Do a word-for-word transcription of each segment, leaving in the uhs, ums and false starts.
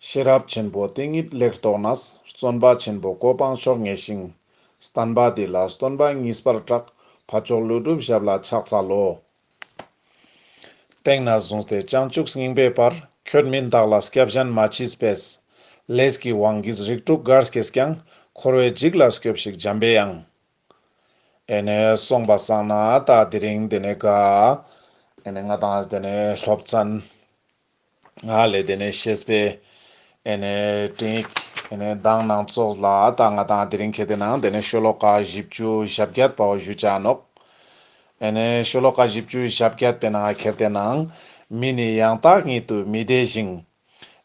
ཤེས་རབ་ཆེན་པོ་དེ་ཉིད་ལེགས་རྟོགས་ནས། བརྩོན་པ་ཆེན་པོ་གོ་འཕང་མཆོག་བརྙེས་ཤིང་། བསྟན་པ་འདི་ལ་བརྩོན་པ་གཉིས་པར་གྲགས། འཕགས་མཆོག་ཀླུ་སྒྲུབ་ཞབས་ལ་ཕྱག་འཚལ་ལོ། དེང་ནས་བཟུང་སྟེ་བྱང་ཆུབ་སྙིང་པོའི་བར། ཁྱོད་མིན་བདག་ལ་སྐྱབས་གཞན་མ་མཆིས་པས། ལས་ཀྱི་དབང་གིས་རིགས་དྲུག་གར་སྐྱེས་ཀྱང་། འཁོར་བའི་འཇིག་ལ་སྐྱོབས་ཤིག་འཇམ་པའི་དབྱངས། ཨེ་ནེ་སོང་པ་སང་ན་ད་དེ་རིང་དེ་ནེ་ག་ཨེ་ནེ་ང་དང་དེ་ནེ་སློབ་ཚན་ང་ལེ་དེ་ནེ་བཤེས་པའི་ཨེ་ནེ་དྲིན་ཡིག་ཨེ་ནེ་མདང་ནང་ཚོགས་ལ་ད་ང་དང་དེ་རིང་ཁེ་དེ་ནང་དེ་ནེ་ཤོ་ལོ་ཀ་བཞི་བཅུ་ཞེ་བརྒྱད་པའོ་ཞུ་ཅ་ནོག། ཨེ་ནེ་ཤོ་ལོ་ཀ་བཞི་བཅུ་ཞེ་བརྒྱད་པའི་ནང་ཁེ་དེ་ནང་མི་ནི་ཡང་དག་ཉིད་དུ་མི་བདེ་ཞིང་།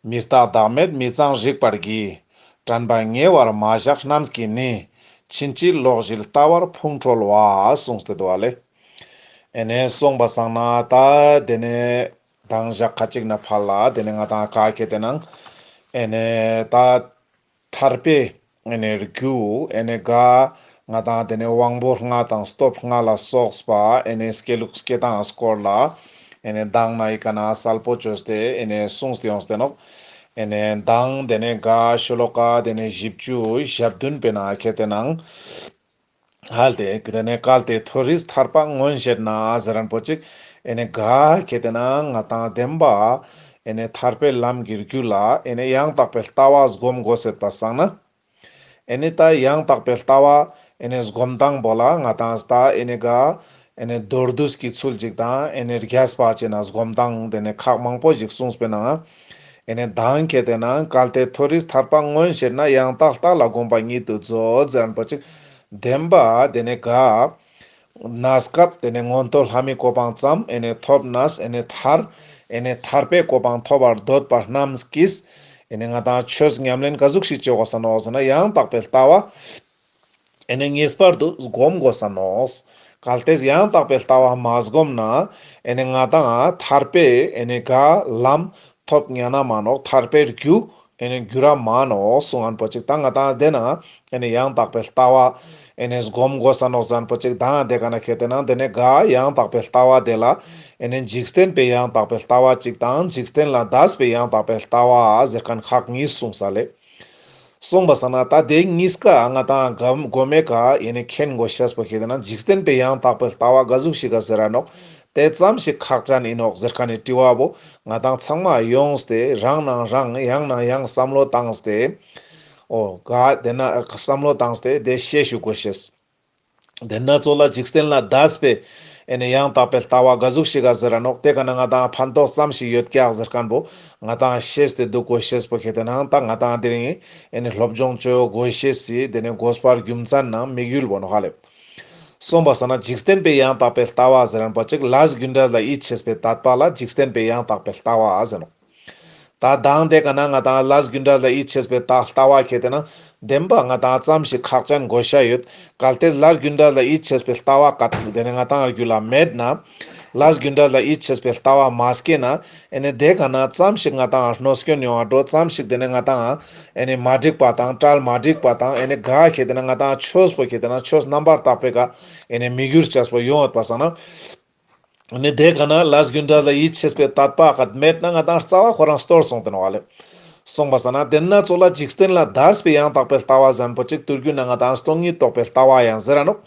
མི་རྟག་བདག་མེད་མི་གཙང་རིག་པར་བགྱི། དྲན་པ་ཉེ་བར་མ་བཞག་རྣམས་ཀྱིས་ནི། ཕྱིན་ཅི་ལོག་བཞིའི་ལྟ་བར་ཕུང་ཁྲོལ་བ། གསུངས་ཏེ་འདུག་པ་ལེ། ཨེ་ནེ་སོང་པ་སང་ན་ད་དེ་ནེ་མདང་ཞག་ཁ་ཅིག་ནེ་ཕར་ལ་དེ་ནེ་ང་དང་ག་ཁེ་དེ་ནང་ཨེ་ནེ་ད་ཐར་པའི་ཨེ་ནེ་རྒྱུ་ཨེ་ནེ་ག་ང་དང་དེ་ནེ་དབང་པོ་ལྔ་དང་སྟོབས་ལྔ་ལ་སོགས་པ་ཨེ་ནེ་སྐྱེ་ལུགས་སྐྱེ་སྟངས་སྐོར་ལ་ཨེ་ནེ་མདང་ནེ་ཡི་ག་ན་གསལ་པོ་བཅོས་ཏེ་ཨེ་ནེ་གསུངས་ཏེ་ཡོངས་ཏེ་ནོག། ཨེ་ནེ་མདང་དེ་ནེ་ག་ཤོ་ལོ་ཀ་དེ་ནེ་བཞི་བཅུ་ཞེ་བདུན་པའི་ནང་ཁེ་དེ་ནང་ཧལ་ཏེ་དེ་ནེ་གལ་ཏེ་མཐོ་རིས་ཐར་པ་མངོན་ཞེ་ན་ཟེར་ཁན་པོ་ཅིག་ཨེ་ནེ་ག་ཁེ་དེ་ནང་ང་དང་བདེན་པ་ཨེ་ནེ་ཐར་པའི་ལམ་གྱི་རྒྱུ་ལ་ཨེ་ནེ་ཡང་དག་པའི་ལྟ་བ་སྒོམ་དགོས་ཟེར་པ་སང་ན། ཨེ་ནེ་ད་ཡང་དག་པའི་ལྟ་བ་ཨེ་ནེ་སྒོམ་སྟངས་པོ་ལ་ང་དང་ད་ཨེ་ནེ་ག་ཨེ་ནེ་མདོར་བསྡུས་ཀྱི་ཚུལ་ཅིག་དང་ཨེ་ནེ་རྒྱས་པ་ཅིག་ན་སྒོམ་སྟངས་དེ་ནེ་ཁག་མང་པོ་ཞིག་གསུངས་པའི་ནང་ཨེ་ནེ་མདང་ཁེ་དེ་ནང་གལ་ཏེ་མཐོ་རིས་ཐར་པ་མངོན་ཞེ་ན། ཡང་དག་ལྟ་ལ་དགོངས་པ་ཉིད་དུ་མཛོད་ཟེར་ཁན་པོ་ཅིག་བདེན་པ་དེ་ནེ་ག་གནས་སྐབས་དེ་ནེ་མངོན་མཐོ་ལྷ་མིའི་གོ་འཕང་ཙམ་ཨེ་ནེ་ཐོབ་ནས་ཨེ་ནེ་ཐར་ཨེ་ནེ་ཐར་པའི་གོ་འཕང་ཐོབ་པར་འདོད་པ་རྣམས་ཀྱིས་ཨེ་ནེ་ང་དང་ཆོས་ཉམས་ལེན་ག་ཟུག་ཞིག་བྱེད་དགོས་ས་ནོག་ཟེར་ན། ཡང་དག་པའི་ལྟ་བ་ཨེ་ནེ་ངེས་པར་དུ་སྒོམ་དགོས་ས་ནོག། གལ་ཏེ་ཡང་དག་པའི་ལྟ་བ་མ་སྒོམ་ན་ཨེ་ནེ་ང་དང་ཐར་པའི་ཨེ་ནེ་ག་ལམ་ཐོབ་ཉན་ན་མ་ནོག། ཐར་པའི་རྒྱུ་ཨེ་ནེ་འགྱུར་ར་མ་ནོག་གསུང་ཁན་པོ་ཅིག་དང་། ང་དང་དེ་ན་ཨེ་ནེ་ཡང་དག་པའི་ལྟ་བ་ཨེ་ནེ་སྒོམ་དགོས་ས་ནོག་ཟེར་ཁན་པོ་ཅིག་དང་། དེ་ག་ན་ཁེ་དེ་ནང་དེ་ནེ་ག་ཡང་དག་པའི་ལྟ་བ་དེ་ལ་ཨེ་ནེ་འཇིག་རྟེན་པའི་ཡང་དག་པའི་ལྟ་བ་ཅིག་དང་འཇིག་རྟེན་ལས་འདས་པའི་ཡང་དག་པའི་ལྟ་བ་ཟེར་ཁན་ཁག་གཉིས་གསུངས་ས་ལེ། གསུངས་པ་སང་ན་ད་དེ་གཉིས་ཀ་ང་དང་ག་གོ་མེ་ཀ་ཨེ་ནེ་མཁྱེན་དགོས་ཤེས་པོ་ཁེ་དེ་ན་འཇིག་རྟེན་པའི་ཡང་དག་པའི་ལྟ་བ་ག་ཟུག་ཞིག་ག་ཟེར་ར་ནོག། དེ་ཙམ་ཞིག་ཁག་ཅན་ཨིན་ནོག་ཟེར་ཁན་ནི་དྲི་བ་བོ་ང་དང་ཚང་མ་ཡོངས་ཏེ་རང་ནང་རང་ཡང་ནང་ཡང་བསམ་བློ་བཏང་སྟེ་འོ་ག་དེ་ན་བསམ་བློ་བཏང་སྟེ་དེ་ཤེས་ཞུ་དགོས་ཤེས། དེ་ན་ཚོ་ལ་འཇིག་རྟེན་ལས་འདས་པའི་ཨེ་ནེ་ཡང་དག་པའི་ལྟ་བ་ག་ཟུག་ཞིག་ག་ཟེར་ར་ནོག། དེ་ག་ན་ང་དང་ཕན་ཐོགས་ཙམ་ཞིག་ཡོད་ཀྱག་ཟེར་ཁན་བོ་ང་དང་ཤེས་ཏེ་འདུག་དགོས་ཤེས་པོ་ཁེ་དེ་ནང་ད་ང་དང་དེ་རིང་ཨེ་ནེ་སློབ་སྦྱོང་བཅོ་དགོས་ཤེས་སི་དེ་ནེ་དགོས་པ་རྒྱུ་མཚན་ནང་དམིགས་ཡུལ་བོ་ནོག་ཧ་ལེ། གསུངས་པ་སང་ན་འཇིག་རྟེན་པའི་ཡང་དག་པའི་ལྟ་བ་ཟེར་ཁན་པོ་ཅིག་ལས་རྒྱུ་འབྲས་ལ་ཡིད་ཆེས་པའི་དད་པ་ལ་འཇིག་རྟེན་པའི་ཡང་དག་པའི་ལྟ་བ་ཟེར་ནོག། ད་དང་དེ་ག་ན་ང་དང་ལས་རྒྱུ་འབྲས་ལ་ཡིད་ཆེས་པའི་ལྟ་ལྟ་བ་ཁེ་དེ་ན་བདེན་པ་ང་དང་ཙམ་ཞིག་ཁག་ཅན་དགོས་ཤ་ཡོད། གལ་ཏེ་ལས་རྒྱུ་འབྲས་ལ་ཡིད་ཆེས་པའི་ལྟ་བ་ག་དེ་ནེ་ང་དང་རྒྱུད་ལ་མེད་ན། ལས་རྒྱུ་འབྲས་ལ་ཡིད་ཆེས་པའི་ལྟ་བ་མ་སྐྱེས་ན། ཨེ་ནེ་དེ་ག་ན་ཙམ་ཞིག་ང་དང་གནོད་སྐྱོན་ཡོང་བ་འགྲོ། ཙམ་ཞིག་དེ་ནེ་ང་དང་ཨེ་ནེ་མ་འགྲིག་པ་དང་གྲལ་མ་འགྲིག་པ་དང་ཨེ་ནེ་ག་ཁེ་དེ་ན་ང་དང་ཆོས་པོ་ཁེ་དེ་ན་ཆོས་རྣམ་པར་དག་པའི་ག་ཨེ་ནེ་མི་འགྱུར་ཅེས་པོ་ཡོང་ཡོད་པ་སང་ན། ཨེ་ནེ་དེ་ག་ན་ལས་རྒྱུ་འབྲས་ལ་ཡིད་ཆེས་པའི་དད་པ་ག་མེད་ན་ང་དང་རྩ་བ་ཁོ་རང་སྟོར་སོང་སྟེ་ནོག་ལེ། གསུངས་པ་སང་ན་དེ་ན་ཚོ་ལ་འཇིག་རྟེན་ལས་འདས་པའི་ཡང་དག་པའི་ལྟ་བ་ཟེར་ཁན་པོ་ཅིག་དུས་རྒྱུན་ན་ང་དང་སྟོང་ཉིད་རྟོགས་པའི་ལྟ་བ་ཡང་ཟེར་ར་ནོག།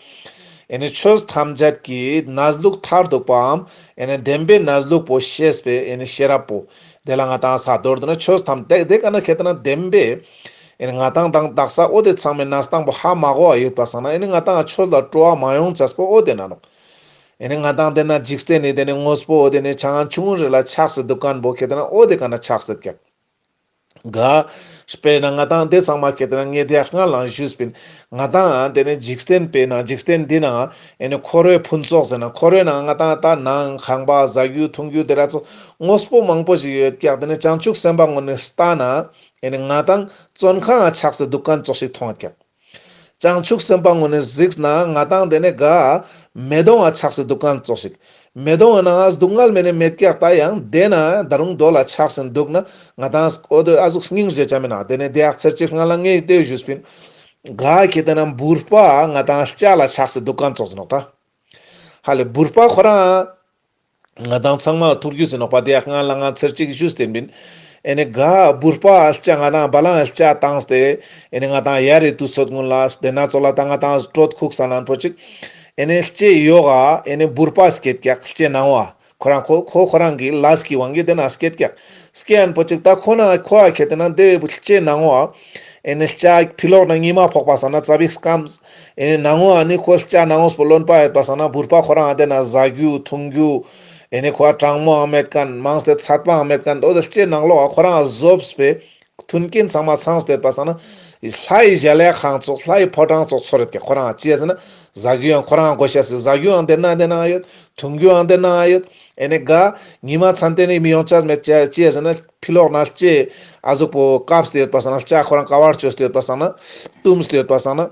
ཨེ་ནེ་ཆོས་ཐམས་ཅད་ཀྱི་གནས་ལུགས་མཐར་ཐུག་པའམ་ཨེ་ནེ་བདེན་པའི་གནས་ལུགས་པོ་ཤེས་པའི་ཨེ་ནེ་ཤེས་རབ་པོ་དེ་ལ་ང་དང་ས་མདོར་བསྡུ་ན་ཆོས་ཐམས་དེ་དེ་ག་ན་ཁེ་དེ་ན་བདེན་པའི་ཨེ་ནེ་ང་དང་དང་དག་ས་འོ་དེ་ཚང་མའི་གནས་སྟངས་པོ་ཧ་མ་གོ་བ་ཡོད་པ་སང་ན་ཨེ་ནེ་ང་དང་ཆོས་ལ་སྤྲོ་བ་མ་ཡོང་ཅེས་པོ་འོ་དེ་ན་ནོག། ཨེ་ནེ་ང་དང་དེ་ན་འཇིག་རྟེན་ནི་དེ་ནེ་དངོས་པོ་འོ་དེ་ནེ་ཆང་ཆུང་རེ་ལ་ཆགས་སེ་འདུག་ཁན་བོ་ཁེ་དེ་ན་འོ་དེ་ག་ན་ཆགས་སེ་ཀྱག། ག་དཔེར་ན་ང་དང་དེ་ཚང་མ་ཁེ་དེ་ན་ངས་དེ་སྔ་ལ་ཞུས་པིན། ང་དང་དེ་ནེ་འཇིག་རྟེན་པའི་ན་འཇིག་རྟེན་འདི་ན་ཨེ་ནེ་འཁོར་བའི་ཕུན་ཚོགས་ཟེར་ན་འཁོར་བའི་ནང་ང་དང་ད་ནང་ཁང་པ་ཟ་རྒྱུ་འཐུང་རྒྱུ་དེ་ར་ཚོ་དངོས་པོ་མང་པོ་ཞིག་ཡོད་ཀྱག། དེ་ནེ་བྱང་ཆུབ་སེམས་དཔའ་ངོ་ནེ་ལྟ་ན་ཨེ་ནེ་ང་དང་བཙོན་ཁང་ང་ཆགས་སེ་འདུག་ཁན་ཙོགས་ཤིག་མཐོང་ཡོད་ཀྱག། བྱང་ཆུབ་སེམས་དཔའ་ངོ་ནེ་གཟིགས་ན་ང་དང་དེ་ནེ་ག་མེ་དོང་ང་ཆགས་སེ་འདུག་ཁན་ཙོགས་ཤིག། མེ་དོང་ང་ནང་ང་སྡུག་བསྔལ་མེད་ནེ་མེད་ཀྱག། ད་ཡང་དེ་ན་ད་རུང་རྡོ་ལ་ཆགས་སེ་འདུག་ན་ང་དང་འོ་དེ་ཨ་ཟུག་སྙིང་རྗེ་ཆ་མེད་ན། དེ་ནེ་དེ་ཡག་ཚར་ཅིག་སྔ་ལ་ངས་དེ་ཞུས་པིན། ག་ཁེ་དེ་ན་བུར་པ་ང་དང་ལྕགས་ལ་ཆགས་སེ་འདུག་ཁན་ཙོགས་ནོག་ད། ཧ་ལེ་བུར་པ་ཁོ་རང་ང་དང་ཚང་མ་ཐུག་རྒྱུ་ཟེར་ནོག་པ། དེ་ཡག་སྔ་ལ་ང་ཚར་ཅིག་ཞུས་ཏེ་ཡིན་པིན། ཨེ་ནི་ག་བུར་པ་ལྕགས་ང་དང་བ་ལང་ལྕགས་བཏང་སྟེ་ཨེ་ནི་ང་དང་ཡ་རེ་དུས་ཚོད་ཀུན་ལ་དེ་ན་ཚོ་ལ་ད་ང་དང་དྲོད་ཁུག་ས་ནན་པོ་ཅིག་ཨེ་ནི་ལྕེ་ཡོག་ག་ཨེ་ནི་བུར་པ་སྐྱེད་ཀྱག་ལྕེ་ནང་བ། ཁོ་རང་ཁོ་ཁོ་ཁོ་རང་གི་ལས་ཀྱི་དབང་གིས་དེ་ན་སྐྱེད་ཀྱག་སྐྱེ་ཡན་པོ་ཅིག་ད་ཁོ་ན་ཁོ་ཨ་ཁེ་དེ་ན་དེ་བས་ལྕེ་ནང་བ། ཨེ་ནི་ལྕགས་ཕི་ལོག་ན་ཉི་མ་ཕོག་པ་སང་ན་ཙ་པིག་སྐམས། ཨེ་ནི་ནང་བ་ནི་ཁོ་ལྕགས་ནང་བ་སྤོ་ལོན་པ་ཡོད་པ་སང་ན་བུར་པ་ཁོ་རང་དེ་ན་ཟ་རྒྱུ་འཐུང་རྒྱུ། ཨེ་ནི་ཁོ་ཨ་གྲང་མོའང་མེད་མཁན་མང་སྟེ་ཚད་པའང་མེད་མཁན་འོ་དེ་ལྕེ་ནང་ལོགས་ཁོ་རང་བཟོབས་པའི་མཐུན་རྐྱེན་ཚང་མ་ཚང་སྟེ་ཡོད་པ་སང་ན་ལྷའི་གཞལ་ཡས་ཁང་ཙོགས་ལྷའི་ཕོ་བྲང་ཙོགས་ཚོར་ཡོད་ཀྱག་ཁོ་རང་ཅི་ཡ་ཟེར་ན་ཟ་རྒྱུ་ཡང་ཁོ་རང་དགོས་ཤ་སི་ཟ་རྒྱུ་ཡང་དེ་ན་དེ་ན་ཡོད། འཐུང་རྒྱུའང་དེ་ན་ཡོད། ཨེ་ནི་ག་ཉི་མ་ཚན་ཏེ་ནི་མི་ཡོང་ཆ་མེད་ཅེས་ཅི་ཡ་ཟེར་ན་ཕི་ལོག་ན་ལྕེ་ཨ་ཟུག་པོ་བཀབ་སྟེ་ཡོད་པ་སང་ན་ལྕགས་ཁོ་རང་ཀ་བར་བཅོས་ཏེ་ཡོད་པ་སང་ན་བཏུམས་ཏེ་ཡོད་པ་སང་ན།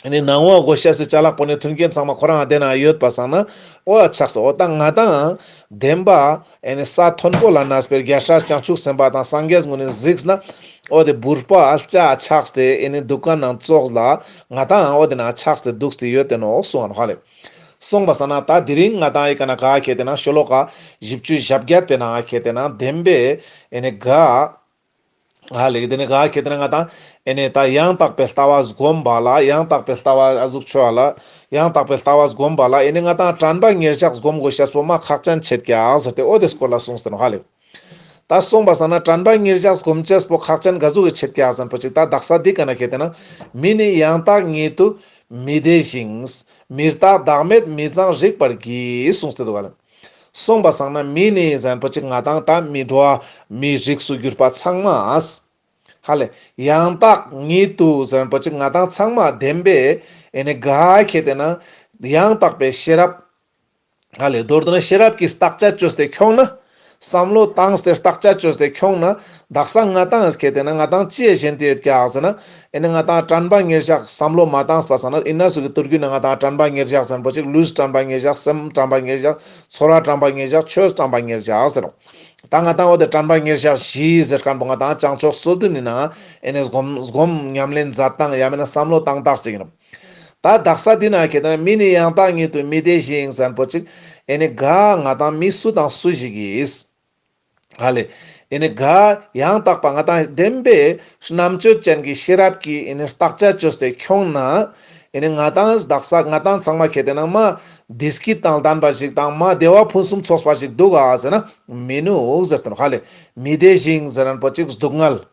ཨེ་ནི་ནང་བ་དགོས་ཤ་སི་ཅ་ལག་པོ་ནི་མཐུན་རྐྱེན་ཚང་མ་ཁོ་རང་དེ་ན་ཡོད་པ་སང་ན་འོ་ཆགས་སོ་འོ་ད་ང་དང་བདེན་པ་ཨེ་ནི་ས་མཐོན་པོ་ལ་གནས་པའི་རྒྱལ་སྲས་བྱང་ཆུབ་སེམས་དཔའ་དང་སངས་རྒྱས་ཀུན་ནི་གཟིགས་ན་འོ་དེ་བུར་པ་ལྕགས་ཆགས་ཏེ་ཨེ་ནི་འདུག་ག་ནང་ཙོགས་ལ་ང་དང་འོ་དེ་ན་ཆགས་ཏེ་འདུག་སྟེ་ཡོད་དེ་ནོ་གསུང་ང་ནོ་ཧ་ལེ། སོང་པ་སང་ན་ད་དེ་རིང་ང་དང་ཨི་ཀ་ན་ག་ཁེ་དེ་ན་ཤོ་ལོ་ཀ་བཞི་བཅུ་ཞེ་བརྒྱད་པའི་ནང་ཁེ་དེ་ན་བདེན་པའི་ཨེ་ནི་ག་ཧ་ལེ་དེ་ནི་ག་ཁེ་དེ་ན་ང་དང་ཨེ་ནི་ད་ཡང་དག་པའི་ལྟ་བ་སྒོམ་པ་ལ་ཡང་དག་པའི་ལྟ་བ་ཨ་ཟུག་ཆོས་ལ་ཡང་དག་པའི་ལྟ་བ་སྒོམ་པ་ལ་ཨེ་ནི་ང་དང་དྲན་པ་ཉེར་བཞག་སྒོམ་དགོས་ཤེས་པོ་མ་ཁག་ཅན་ཆེད་ཀྱག་ཟེར་ཏེ་འོ་དེ་སྐོར་ལ་གསུངས་ཏེ་ནོ་ཧ་ལེ། ད་སོང་པ་སང་ན་དྲན་པ་ཉེར་བཞག་སྒོམ་ཅེས་པོ་ཁག་ཅན་ག་ཟུག་གི་ཆེད་ཀྱག་ཟེར་ན་པོ་ཅིག་ད་དག་ས་འདི་ཀ་ན་ཁེ་དེ་ན་མི་ནི་ཡང་དག་ཉིད་དུ་མི་བདེ་ཞིང་། མི་རྟག་བདག་མེད་མི་གཙང་རིག་པར་གྱིས་གསུངས་ཏེ་འདུག་ག་ལེ། སོང་པ་སང་ན་མི་ནི་ཟེར་ན་པོ་ཅིག་ང་དང་ད་མི་འགྲོ་བ་མི་རིགས་སུ་གྱུར་པ་ཚང་མ་ཧ་ལེ་ཡང་དག་ཉིད་དུ་ཟེར་ན་པོ་ཅིག་ང་དང་ཚང་མ་བདེན་པའི་ཨེ་ནི་ག་ཁེ་དེ་ན་ཡང་དག་པའི་ཤེས་རབ། ཧ་ལེ་མདོར་བསྡུ་ན་ཤེས་རབ་ཀྱི་བརྟག་དཔྱད་བཅོས་ཏེ་ཁྱོང་ན། བསམ་བློ་བཏང་སྟེ་བརྟག་དཔྱད་བཅོས་ཏེ་ཁྱོང་ན། དག་ས་ང་དང་ཁེ་དེ་ན་ང་དང་ཅི་ཡ་ཞེན་ཏེ་ཡོད་ཀྱག་ཟེར་ན། ཨེ་ནི་ང་དང་དྲན་པ་ཉེར་བཞག་བསམ་བློ་མ་བཏང་པ་སང་ན་ཨིན་ན་ཟུག་གི་ཏུར་གུ་ན་ང་དང་དྲན་པ་ཉེར་བཞག་ཟེར་ན་པོ་ཅིག་ལུས་དྲན་པ་ཉེར་བཞག་སེམས་དྲན་པ་ཉེར་བཞག་ཚོར་བ་དྲན་པ་ཉེར་བཞག་ཆོས་དྲན་པ་ཉེར་བཞག་ཟེར་རོ། ད་ང་དང་འོ་དེ་དྲན་པ་ཉེར་བཞག་བཞི་ཟེར་མཁན་པོ་ང་དང་བྱང་ཕྱོགས་སོ་བདུན་ནི་ནང་ཨེ་ནི་སྒོམ་སྒོམ་ཉམས་ལེན་མཛད་སྟངས་ཡང་མིན་ན་བསམ་བློ་བཏང་སྟངས་ཅིག་ཡིན་ནོ། ད་དག་ས་འདི་ན་ཁེ་དེ་ན་མི་ནི་ཡང་དག་ཉིད་དུ་མི་བདེ་ཞིང་ཟེར་ན་པོ་ཅིག་ཨེ་ནི་ག་ང་དང་མི་སུ་དང་སུ་ཞིག་གིས། ཧ་ལེ། ཨེ་ནི་ག་ཡང་དག་པ་ང་དང་བདེན་པའི་རྣམ་དཔྱོད་ཅན་གྱི་ཤེས་རབ་ཀྱིས་ཨེ་ནི་བརྟག་དཔྱད་བཅོས་ཏེ་ཁྱོང་ན། ཨེ་ནི་ང་དང་དག་ས་ང་དང་ཚང་མ་ཁེ་དེ་ན་མ་བདེ་སྐྱིད་དང་ལྡན་པ་ཞིག་དང་མ་བདེ་བ་ཕུན་སུམ་ཚོགས་པ་ཞིག་འདུག་ག་ཟེར་ན་མི་ནུག་ཟེར་ཏེ་ནོ་ཧ་ལེ། མི་བདེ་ཞིང་ཟེར་ན་པོ་ཅིག་སྡུག་བསྔལ།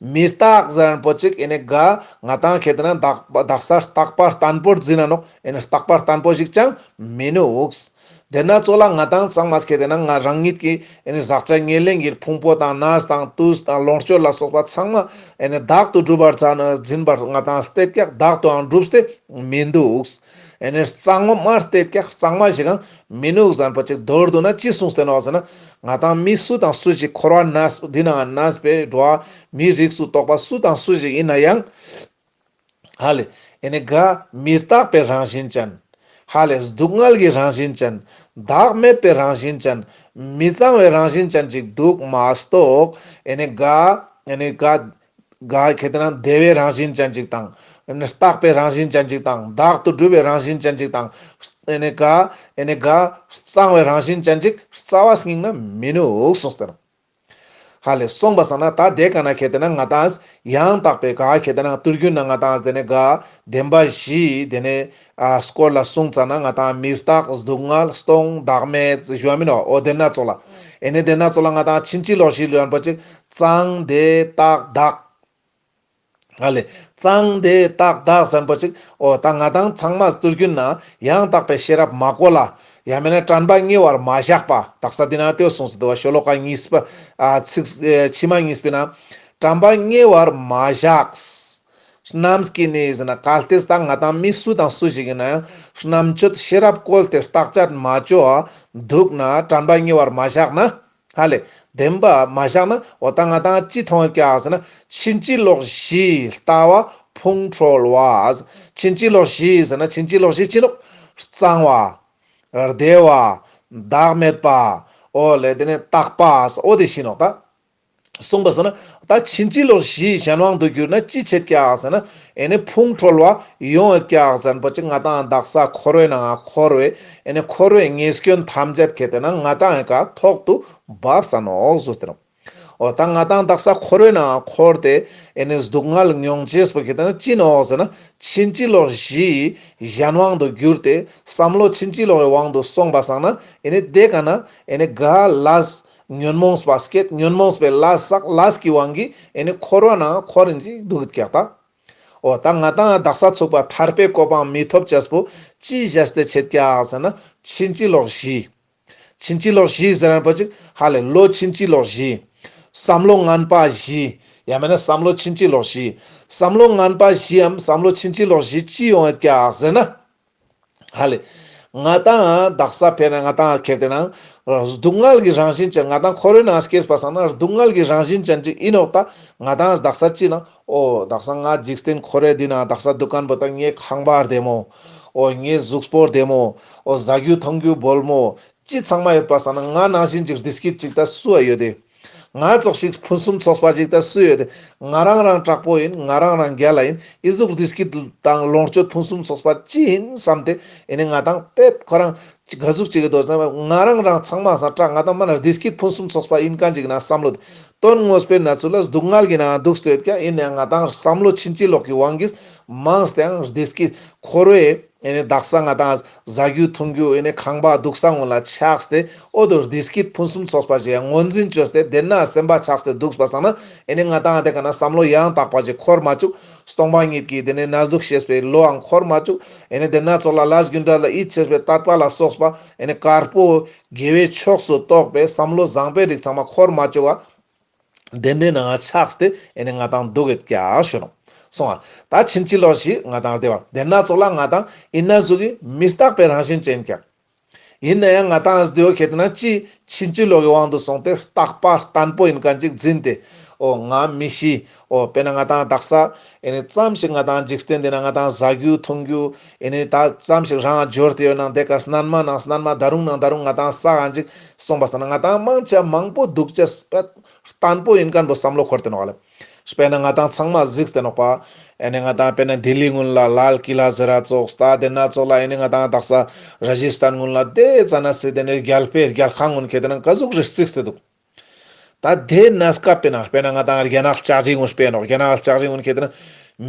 མི་རྟག་ཟེར་ན་པོ་ཅིག་ཨེ་ནི་ག་ང་དང་ཁེ་དེ་ན་དག་པ་དག་ས་རྟག་པ་བརྟན་པོར་འཛིན་ན་ནོག་ཨེ་ནི་རྟག་པ་བརྟན་པོ་ཞིག་ཅང་མི་ནུག་དེ་ན་ཙོགས་ལ་ང་དང་ཚང་མ་ཁེ་དེ་ན་ང་རང་ཉིད་ཀྱི་ཨེ་ནི་ཟག་བཅས་ཉེར་ལེན་གྱི་ཕུང་པོ་དང་ནས་དང་དུས་དང་ལོངས་སྤྱོད་ལ་སོགས་པ་ཚང་མ་ཨེ་ནི་བདག་ཏུ་གྲུབ་པར་འཛིན་པར་ང་དང་སྟེར་ཀྱག་བདག་ཏུའང་གྲུབ་སྟེ་མི་འདུག་ཨེ་ནི་གཙང་མ་སྟེར་ཀྱག་གཙང་མ་ཞིག་ཡང་མི་ནུག་ཟེར་ན་པོ་ཅིག་མདོར་བསྡུ་ན་ཅི་གསུངས་ཏེ་ནོག་ཟེར་ན། ང་དང་མི་སུ་དང་སུ་ཞིག་འཁོར་བ་ན་འདི་ན་གནས་པའི་འགྲོ་བ་མིའི་རིགས་སུ་གཏོགས་པ་སུ་དང་སུ་ཞིག་ཡིན་ན་ཡང་། ཧ་ལེ། ཨེ་ནི་ག་མི་རྟག་པའི་རང་བཞིན་ཅན། ཧ་ལེ་སྡུག་བསྔལ་གྱི་རང་བཞིན་ཅན། བདག་མེད་པའི་རང་བཞིན་ཅན། མི་གཙང་བའི་རང་བཞིན་ཅན་ཅིག་འདུག་མ་གཏོགས། ཨེ་ནི་ག་ཨེ་ནི་ག་ག་ཁེ་དེ་ན་བདེ་བའི་རང་བཞིན་ཅན་ཅིག་དང་། ཨེ་ནི་རྟག་པའི་རང་བཞིན་ཅན་ཅིག་དང་བདག་ཏུ་གྲུབ་པའི་རང་བཞིན་ཅན་ཅིག་དང་། ཨེ་ནི་ག་ཨེ་ནི་ག་གཙང་བའི་རང་བཞིན་ཅན་ཅིག་རྩ་བ་ཉིད་ནས་མི་ནུག་གསུངས་ཏེ་ནོག་ཧ་ལེ་སོང་པ་སང་ན་ད་དེ་ཀ་ན་ཁེ་དེ་ན་ང་དང་ཡང་དག་པའི་ག་ཁེ་དེ་ན་ཏུར་གུ་ན་ང་དང་དེ་ནི་ག་བདེན་པ་བཞི་དེ་ནི་ཨ་སྐོར་ལ་གསུངས་ཙ་ན་ང་དང་མི་རྟག་སྡུག་བསྔལ་སྟོང་བདག་མེད་ཞུ་བ་མིན་ནོག་འོ་དེ་ན་ཙོགས་ལ། ཨེ་ནི་དེ་ན་ཙོགས་ལ་ང་དང་ཕྱིན་ཅི་ལོག་བཞི་ལོན་པོ་ཅིག་གཙང་བདེ་རྟག་བདག་ཧ་ལེ། གཙང་བདེ་རྟག་བདག་ཟེར་ན་པོ་ཅིག་འོ་ད་ང་དང་ཚང་མ་ཏུར་གུ་ན་ཡང་དག་པའི་ཤེས་རབ་མ་གོ་ལ། ཡང་མིན་ན་དྲན་པ་ཉེ་བར་མ་བཞག་པ། དག་ས་འདི་ན་ལྟོས་གསུངས་ཏེ་འདུག་པ། ཤོ་ལོ་ཀ་གཉིས་པ། ཨ་ཚིག་ཨེ་ཕྱི་མ་གཉིས་པའི་ནང་། དྲན་པ་ཉེ་བར་མ་བཞག་རྣམས་ཀྱིས་ནི་ཟེར་ན་གལ་ཏེ་ད་ང་དང་མི་སུ་དང་སུ་ཞིག་ཡིན་ན་ཡང་རྣམ་དཔྱོད་ཤེས་རབ་བཀོལ་ཏེ་བརྟག་དཔྱད་མ་བཅོས་འདུག་ན་དྲན་པ་ཉེ་བར་མ་བཞག་ན། ཧ་ལེ། བདེན་པ་མ་བཞག་ན་འོ་ད་ང་དང་ཅི་མཐོང་ཡོད་ཀྱག་ཟེར་ན་ཕྱིན་ཅི་ལོག་བཞིའི་ལྟ་བ་ཕུང་ཁྲོལ་བ། ཕྱིན་ཅི་ལོག་བཞི་ཟེར་ན་ཕྱིན་ཅི་ལོག་བཞི་ཅི་ནོག་གཙང་བ། བདེ་བ། བདག་མེད་པ། འོ་ལེ་དེ་ནི་རྟག་པ། འོ་དེ་བཞི་ནོག་ད། གསུངས་པ་ཟེར་ན་ད་ཕྱིན་ཅི་ལོག་བཞིའི་གཞན་དབང་དུ་གྱུར་ན་ཅི་ཆེད་ཀྱག་ཟེར་ན། ཨེ་ནི་ཕུང་ཁྲོལ་བ་ཡོང་ཡོད་ཀྱག་ཟེར་ན་པོ་ཅིག་ང་དང་དག་ས་འཁོར་བའི་ནང་འཁོར་བའི་ཨེ་ནི་འཁོར་བའི་ཉེས་སྐྱོན་ཐམས་ཅད་ཁེ་དེ་ན་ང་དང་ཡང་ཀ་ཐོག་ཏུ་བབས་ས་ནོག་ཟེར་ཏེ་ནོག་འོ་ད་ང་ཏང་དག་ས་འཁོར་བའི་ནང་འཁོར་ཏེ་ཨེ་ནི་སྡུག་བསྔལ་མྱོང་ཅེས་པོ་ཁེ་ཏེ་ན་ཅི་ནོག་ཟེར་ན་ཕྱིན་ཅི་ལོག་བཞི་གཞན་དབང་དུ་གྱུར་ཏེ་བསམ་བློ་ཕྱིན་ཅི་ལོག་གི་དབང་དུ་སོང་པ་སང་ན་ཨེ་ནི་དེ་ཀ་ན་ཨེ་ནི་ག་ལས་ཉོན་མོངས་པ་སྐྱེད་ཉོན་མོངས་པའི་ལས་བསགས་ལས་ཀྱི་དབང་གིས་ཨེ་ནི་འཁོར་བ་ནང་འཁོར་རིན་ཅིག་འདུག་ཀྱག་ད། འོ་ད་ང་ཏང་དག་ས་ཚུག་པ་ཐར་པའི་གོ་འཕང་མི་ཐོབ་ཅེས་པོ་ཅི་བྱས་ཏེ་ཆེད་ཀྱག་ཟེར་ན་ཕྱིན་ཅི་ལོག་བཞི། ཕྱིན་ཅི་ལོག་བཞི་ཟེར་ན་པོ་ཅིག་ཧ་ལེ་བློ་ཕྱིན་ཅི་ལོག་བཞི། བསམ་བློ་ངན་པ་བཞི། ཡང་མེད་ན་བསམ་བློ་ཕྱིན་ཅི་ལོག་བཞི། བསམ་བློ་ངན་པ་བཞིའམ་བསམ་བློ་ཕྱིན་ཅི་ལོག་བཞི་ཅི་ཡོང་ཡོད་ཀྱག་ཟེར་ན། ཧ་ལེ། ང་ཏང་དག་ས་ཕེ་ན་ང་ཏང་ཁེ་ཏེ་ན་སྡུག་བསྔལ་གྱི་རང་བཞིན་ཅན་ང་ཏང་འཁོར་བའི་ནང་སྐྱེས་པ་སང་ན་སྡུག་བསྔལ་གྱི་རང་བཞིན་ཅན་ཅིག་ཨིན་ནོག་ད། ང་ཏང་དག་ས་ཅི་ན་འོ་དག་ས་ང་འཇིག་རྟེན་འཁོར་བའི་འདི་ན་དག་ས་འདུག་མཁན་པོ་ད་ངའི་ཁང་པ་བདེ་མོ། འོ་ངའི་གཟུགས་པོ་བདེ་མོ། འོ་ཟ་རྒྱུ་འཐུང་རྒྱུ་བོལ་མོ། ཅི་ཚང་མ་ཡོད་པ་སང་ན་ང་ནང་བཞིན་ཅིག་བདེ་སྐྱིད་ཅིག་ད་སུ་ཡ་ཡོད་དེ། ང་ཙོགས་ཤིག་ཕུན་སུམ་ཚོགས་པ་ཅིག་ད་སུ་ཡོད་དེ། ང་རང་རང་དྲག་པོ་ཡིན། ང་རང་རང་རྒྱལ་ལ་ཡིན། ཨི་ཟུག་བདེ་སྐྱིད་དང་ལོངས་སྤྱོད་ཕུན་སུམ་ཚོགས་པ་ཅི་ཡིན་བསམ་སྟེ་ཨེ་ནི་ང་ཏང་པེད་ཁོ་རང་ག་ཟུག་ཅིག་གི་དོ་ཟེར་ན་ང་རང་རང་ཚང་མ་སང་དྲག་ང་ཏང་མ་ན་བདེ་སྐྱིད་ཕུན་སུམ་ཚོགས་པ་ཡིན་མཁན་ཅིག་ན་བསམ་བློ་དེ་དོན་དངོས་པོའི་ན་ཚུལ་ལ་སྡུག་བསྔལ་གྱི་ནང་འདུག་སྟེ་ཡོད་ཀྱང་ཨིན་ནའང་ང་ཏང་བསམ་བློ་ཕྱིན་ཅི་ལོག་གི་དབང་གིས་མང་སྟེ་ཡང་བདེ་སྐྱིད་འཁོར་བའི་ཨེ་ནི་དག་ས་ང་ཏང་ཟ་རྒྱུ་འཐུང་རྒྱུ་ཨེ་ནི་ཁང་པ་འདུག་ས་ངོ་ལ་ཆགས་ཏེ་འོ་དོ་བདེ་སྐྱིད་ཕུན་སུམ་ཚོགས་པ་ཞིག་ཡང་ངོས་འཛིན་བཅོས་ཏེ་དེ་ན་སེམས་པ་ཆགས་ཏེ་འདུག་པ་སང་ན་ཨེ་ནི་ང་ཏང་དེ་ཀ་ན་བསམ་བློ་ཡང་དག་པ་ཞིག་འཁོར་མ་བཅུག་སྟོང་པ་ཉིད་ཀྱི་དེ་ནི་གནས་ལུགས་ཤེས་པའི་བློའང་འཁོར་མ་བཅུག་ཨེ་ནི་དེ་ན་ཙོགས་ལ་ལས་རྒྱུ་འབྲས་ལ་ཡིད་ཆེས་པའི་དད་པ་ལ་སོགས་པ་ཨེ་ནི་དཀར་པོ་དགེ་བའི་ཕྱོགས་སུ་གཏོགས་པའི་བསམ་བློ་བཟང་པོའི་རིགས་ཚང་མ་འཁོར་མ་བཅུག་པ། དེ་འདྲའི་ནང་ཆགས་ཏེ་ཨེ་ནི་ང་ཏང་འདུག་ཡོད་ཀྱག་ཞུ་ནོག་སོང་ང་། ད་ཕྱིན་ཅི་ལོག་བཞི་ང་ཏང་བདེ་བ་དེ་ན་ཙོགས་ལ་ང་ཏང་ཨིན་ན་ཟུག་གི་མི་རྟག་པའི་རང་བཞིན་ཅན་ཀྱག་ཡིན་ན་ཡང་ང་ཏང་བདེ་བ་ཁེ་ཏེ་ན་ཅི་ཕྱིན་ཅི་ལོག་གི་དབང་དུ་སོང་སྟེ་རྟག་པ་བརྟན་པོ་ཡིན་མཁན་ཅིག་འཛིན་ཏེ་འོ་ང་མི་ཤི། འོ་དཔེར་ན་ང་ཏང་དག་ས་ཨེ་ནི་ཙམ་ཞིག་ང་ཏང་འཇིག་རྟེན་འདི་ན་ང་ཏང་ཟ་རྒྱུ་འཐུང་རྒྱུ་ཨེ་ནི་ད་ཙམ་ཞིག་རང་འབྱོར་ཏེ་ཡོད་ན་དེ་ཀ་སྣན་མ་ནང་སྣན་མ་ད་རུང་ནང་ད་རུང་ང་ཏང་ས་ག་ཅིག་སོང་པ་སང་ན་ང་ཏང་མང་ཆེ་མང་པོ་འདུག་ཅེས་པད་བརྟན་པོ་ཡིན་མཁན་པོ་བསམ་བློ་འཁོར་ཏེ་ནོག་ལེ། དཔེར་ན་ང་ཏང་ཚང་མ་གཟིགས་ཏེ་ནོག་པ། ཨེ་ནི་ང་ཏང་དཔེར་ན་ལྡི་ལི་གུན་ལ་ལཱལ་ཀི་ལ་ཟེར་ར་ཙོགས་ད་དེ་ན་ཙོགས་ལ་ཨེ་ནི་ང་ཏང་དག་ས་ར་ཇི་སྟན་གུན་ལ་དེ་ཙ་ན་སི་དེ་ནི་རྒྱལ་པོའི་རྒྱལ་ཁང་གུན་ཁེ་ཏེ་ན་ག་ཟུག་རེ་རྩིགས་ཏེ་འདུག་ད་དེ་ན་སྐབས་དཔེར་ན་དཔེར་ན་ང་ཏང་རྒྱ་ནག་ལྕགས་རི་གུན་དཔེར་ནོག་རྒྱ་ནག་ལྕགས་རི་གུན་ཁེ་ཏེ་ན་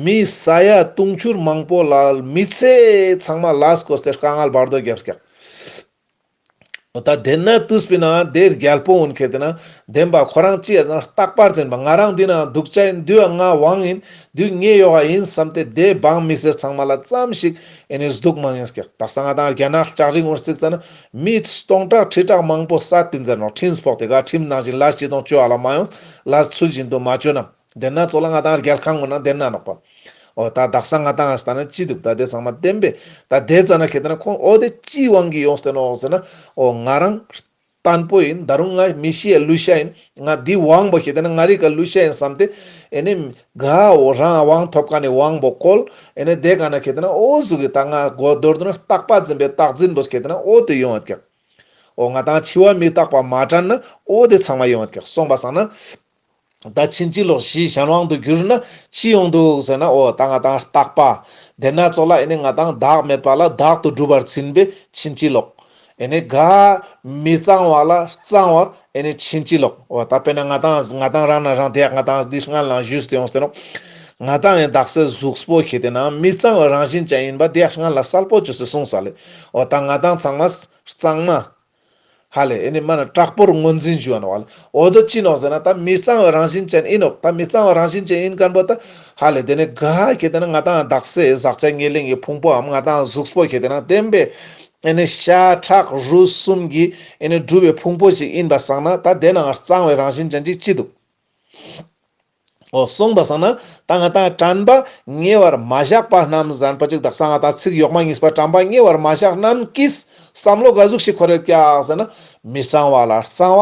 མི་ས་ཡ་དུང་ཕྱུར་མང་པོ་ལ་མི་ཚེ་ཚང་མ་ལས་བཀོལ་ཏེ་དཀའ་ངལ་བར་དོ་རྒྱབ་ཀྱག་འོ་ད་དེ་ན་དུས་པའི་ནང་དེ་རྒྱལ་པོ་འོན་ཁེ་དེ་ན་བདེན་པ་ཁོ་རང་ཅི་ཡ་ཟེར་ན་རྟག་པར་འཛིན་པ་ང་རང་འདི་ན་འདུག་ཅ་ཡིན་འདི་བ་ང་དབང་ཡིན་འདི་ངའི་ཡོག་ག་ཡིན་བསམ་སྟེ་དེ་འབངས་མི་སེར་ཚང་མ་ལ་ཙམ་ཞིག་ཨེ་ནི་སྡུག་མང་ཡང་སྐྱག་དག་ས་ང་ཏང་རྒྱ་ནག་ལྕགས་རི་ངོར་བརྩིགས་ཙ་ན་མི་སྟོང་ཕྲག་ཁྲི་ཕྲག་མང་པོ་བསད་པིན་ཟེར་ནོག་ཁྲིམས་ཕོག་སྟེ་ག་ཁྲིམས་ནང་བཞིན་ལས་བྱེད་དང་བཅོ་ཨ་ལ་མ་ཡོང་ལས་ཚུལ་བཞིན་དུ་མ་བཅོ་ན། དེ་ན་ཙོགས་ལ་ང་ཏང་རྒྱལ་ཁང་ངོ་ན་དེ་ན་ནོག་པ། འོ་ད་དག་ས་ང་ཏང་ཨ་སྟ་ན་ཅི་འདུག་ད་དེ་ཚང་མ་བདེན་པས། ད་དེ་ཙ་ན་ཁེ་ཏེ་ན་ཁོང་འོ་དེ་ཅི་དབང་གིས་ཡོངས་ཏེ་ནོག་ཟེར་ན། འོ་ང་རང་བརྟན་པོ་ཡིན། ད་རུང་ང་མི་ཤི་ཡ་ལུས་ཤ་ཡིན། ང་འདི་དབང་པོ་ཁེ་ཏེ་ན་ང་རི་ཀ་ལུས་ཤ་ཡིན་བསམ་སྟེ། ཨེ་ནི་ག་འོ་རང་དབང་ཐོབ་ཀ་ནི་དབང་པོ་བཀོལ། ཨེ་ནི་དེ་ག་ན་ཁེ་ཏེ་ན་འོ་ཟུག་གི་ད་ང་གོ་མདོར་བསྡུ་ན་རྟག་པ་འཛིན་པའི་རྟག་འཛིན་པོ་ཁེ་ཏེ་ན་འོ་དེ་ཡོང་བ་ཀྱག་འོ་ང་ཏང་འཆི་བ་མི་རྟག་པ་མ་དྲན་ན་འོ་དེ་ཚང་མ་ཡོང་བ་ཀྱག་སོང་པ་སང་ན། ད་ཕྱིན་ཅི་ལོག་བཞི་གཞན་དབང་དུ་གྱུར་ན་ཅི་ཡོང་འདུག་ཟེར་ན། འོ་ད་ང་ཏང་རྟག་པ། དེ་ན་ཙོགས་ལ་ཨེ་ནི་ང་ཏང་བདག་མེད་པ་ལ་བདག་ཏུ་སྒྲུབ་པར་འཛིན་པའི་ཕྱིན་ཅི་ལོག་ཨེ་ནི་ག་མི་གཙང་བ་ལ་གཙང་བར་ཨེ་ནི་ཕྱིན་ཅི་ལོག་འོ་ད་དཔེར་ན་ང་ཏང་ང་ཏང་རང་ན་རང་དེ་ཡག་ང་ཏང་འདི་སྔན་ལ་ཞུས་ཏེ་ཡོངས་ཏེ་ནོག་ང་ཏང་ཡང་དག་ས་གཟུགས་པོ་ཁེ་ཏེ་ན་མི་གཙང་བའི་རང་བཞིན་ཅན་ཡིན་པ་དེ་ཡག་སྔན་ལ་གསལ་པོ་བཅོས་ཏེ་གསུངས་ས་ལེ། འོ་ད་ང་ཏང་ཚང་མ་གཙང་མ། ཧ་ལེ་ཨེ་ནི་མ་ན་དྲག་པོར་ངོས་འཛིན་ཞུ་བ་ནོག་ལེ། འོ་དོ་ཅི་ནོག་ཟེར་ན་ད་མི་གཙང་བའི་རང་བཞིན་ཅན་ཨིན་ནོག་ད་མི་གཙང་བའི་རང་བཞིན་ཅན་ཨིན་མཁན་པོ་ད་ཧ་ལེ་དེ་ནི་ག་ཁེ་ཏེ་ན་ང་ཏང་དག་ས་ཟག་བཅས་ཉེར་ལེན་གྱི་ཕུང་པོའམ་ང་ཏང་གཟུགས་པོ་ཁེ་ཏེ་ན་བདེན་པས་ཨེ་ནི་ཤ་ཁྲག་རུས་གསུམ་གྱིས་ཨེ་ནི་གྲུབ་པའི་ཕུང་པོ་ཞིག་ཨིན་པ་སང་ན་ད་དེ་ནང་གཙང་བའི་རང་བཞིན་ཅན་ཅིག་ཅི་འདུག་འོ་སོང་པ་སང་ན་ད་ང་ཏང་དྲན་པ་ཉེ་བར་མ་བཞག་པ་རྣམས་ཟེར་པ་ཅིག་དག་ས་ང་ཏང་ཚིག་ཡོག་མ་གཉིས་པ་དྲན་པ་ཉེ་བར་མ་བཞག་རྣམས་ཀྱིས་བསམ་བློ་ག་ཟུག་ཞིག་འཁོར་ཡོད་ཀྱག་ཟེར་ན། མི་གཙང་བ་ལ་གཙང་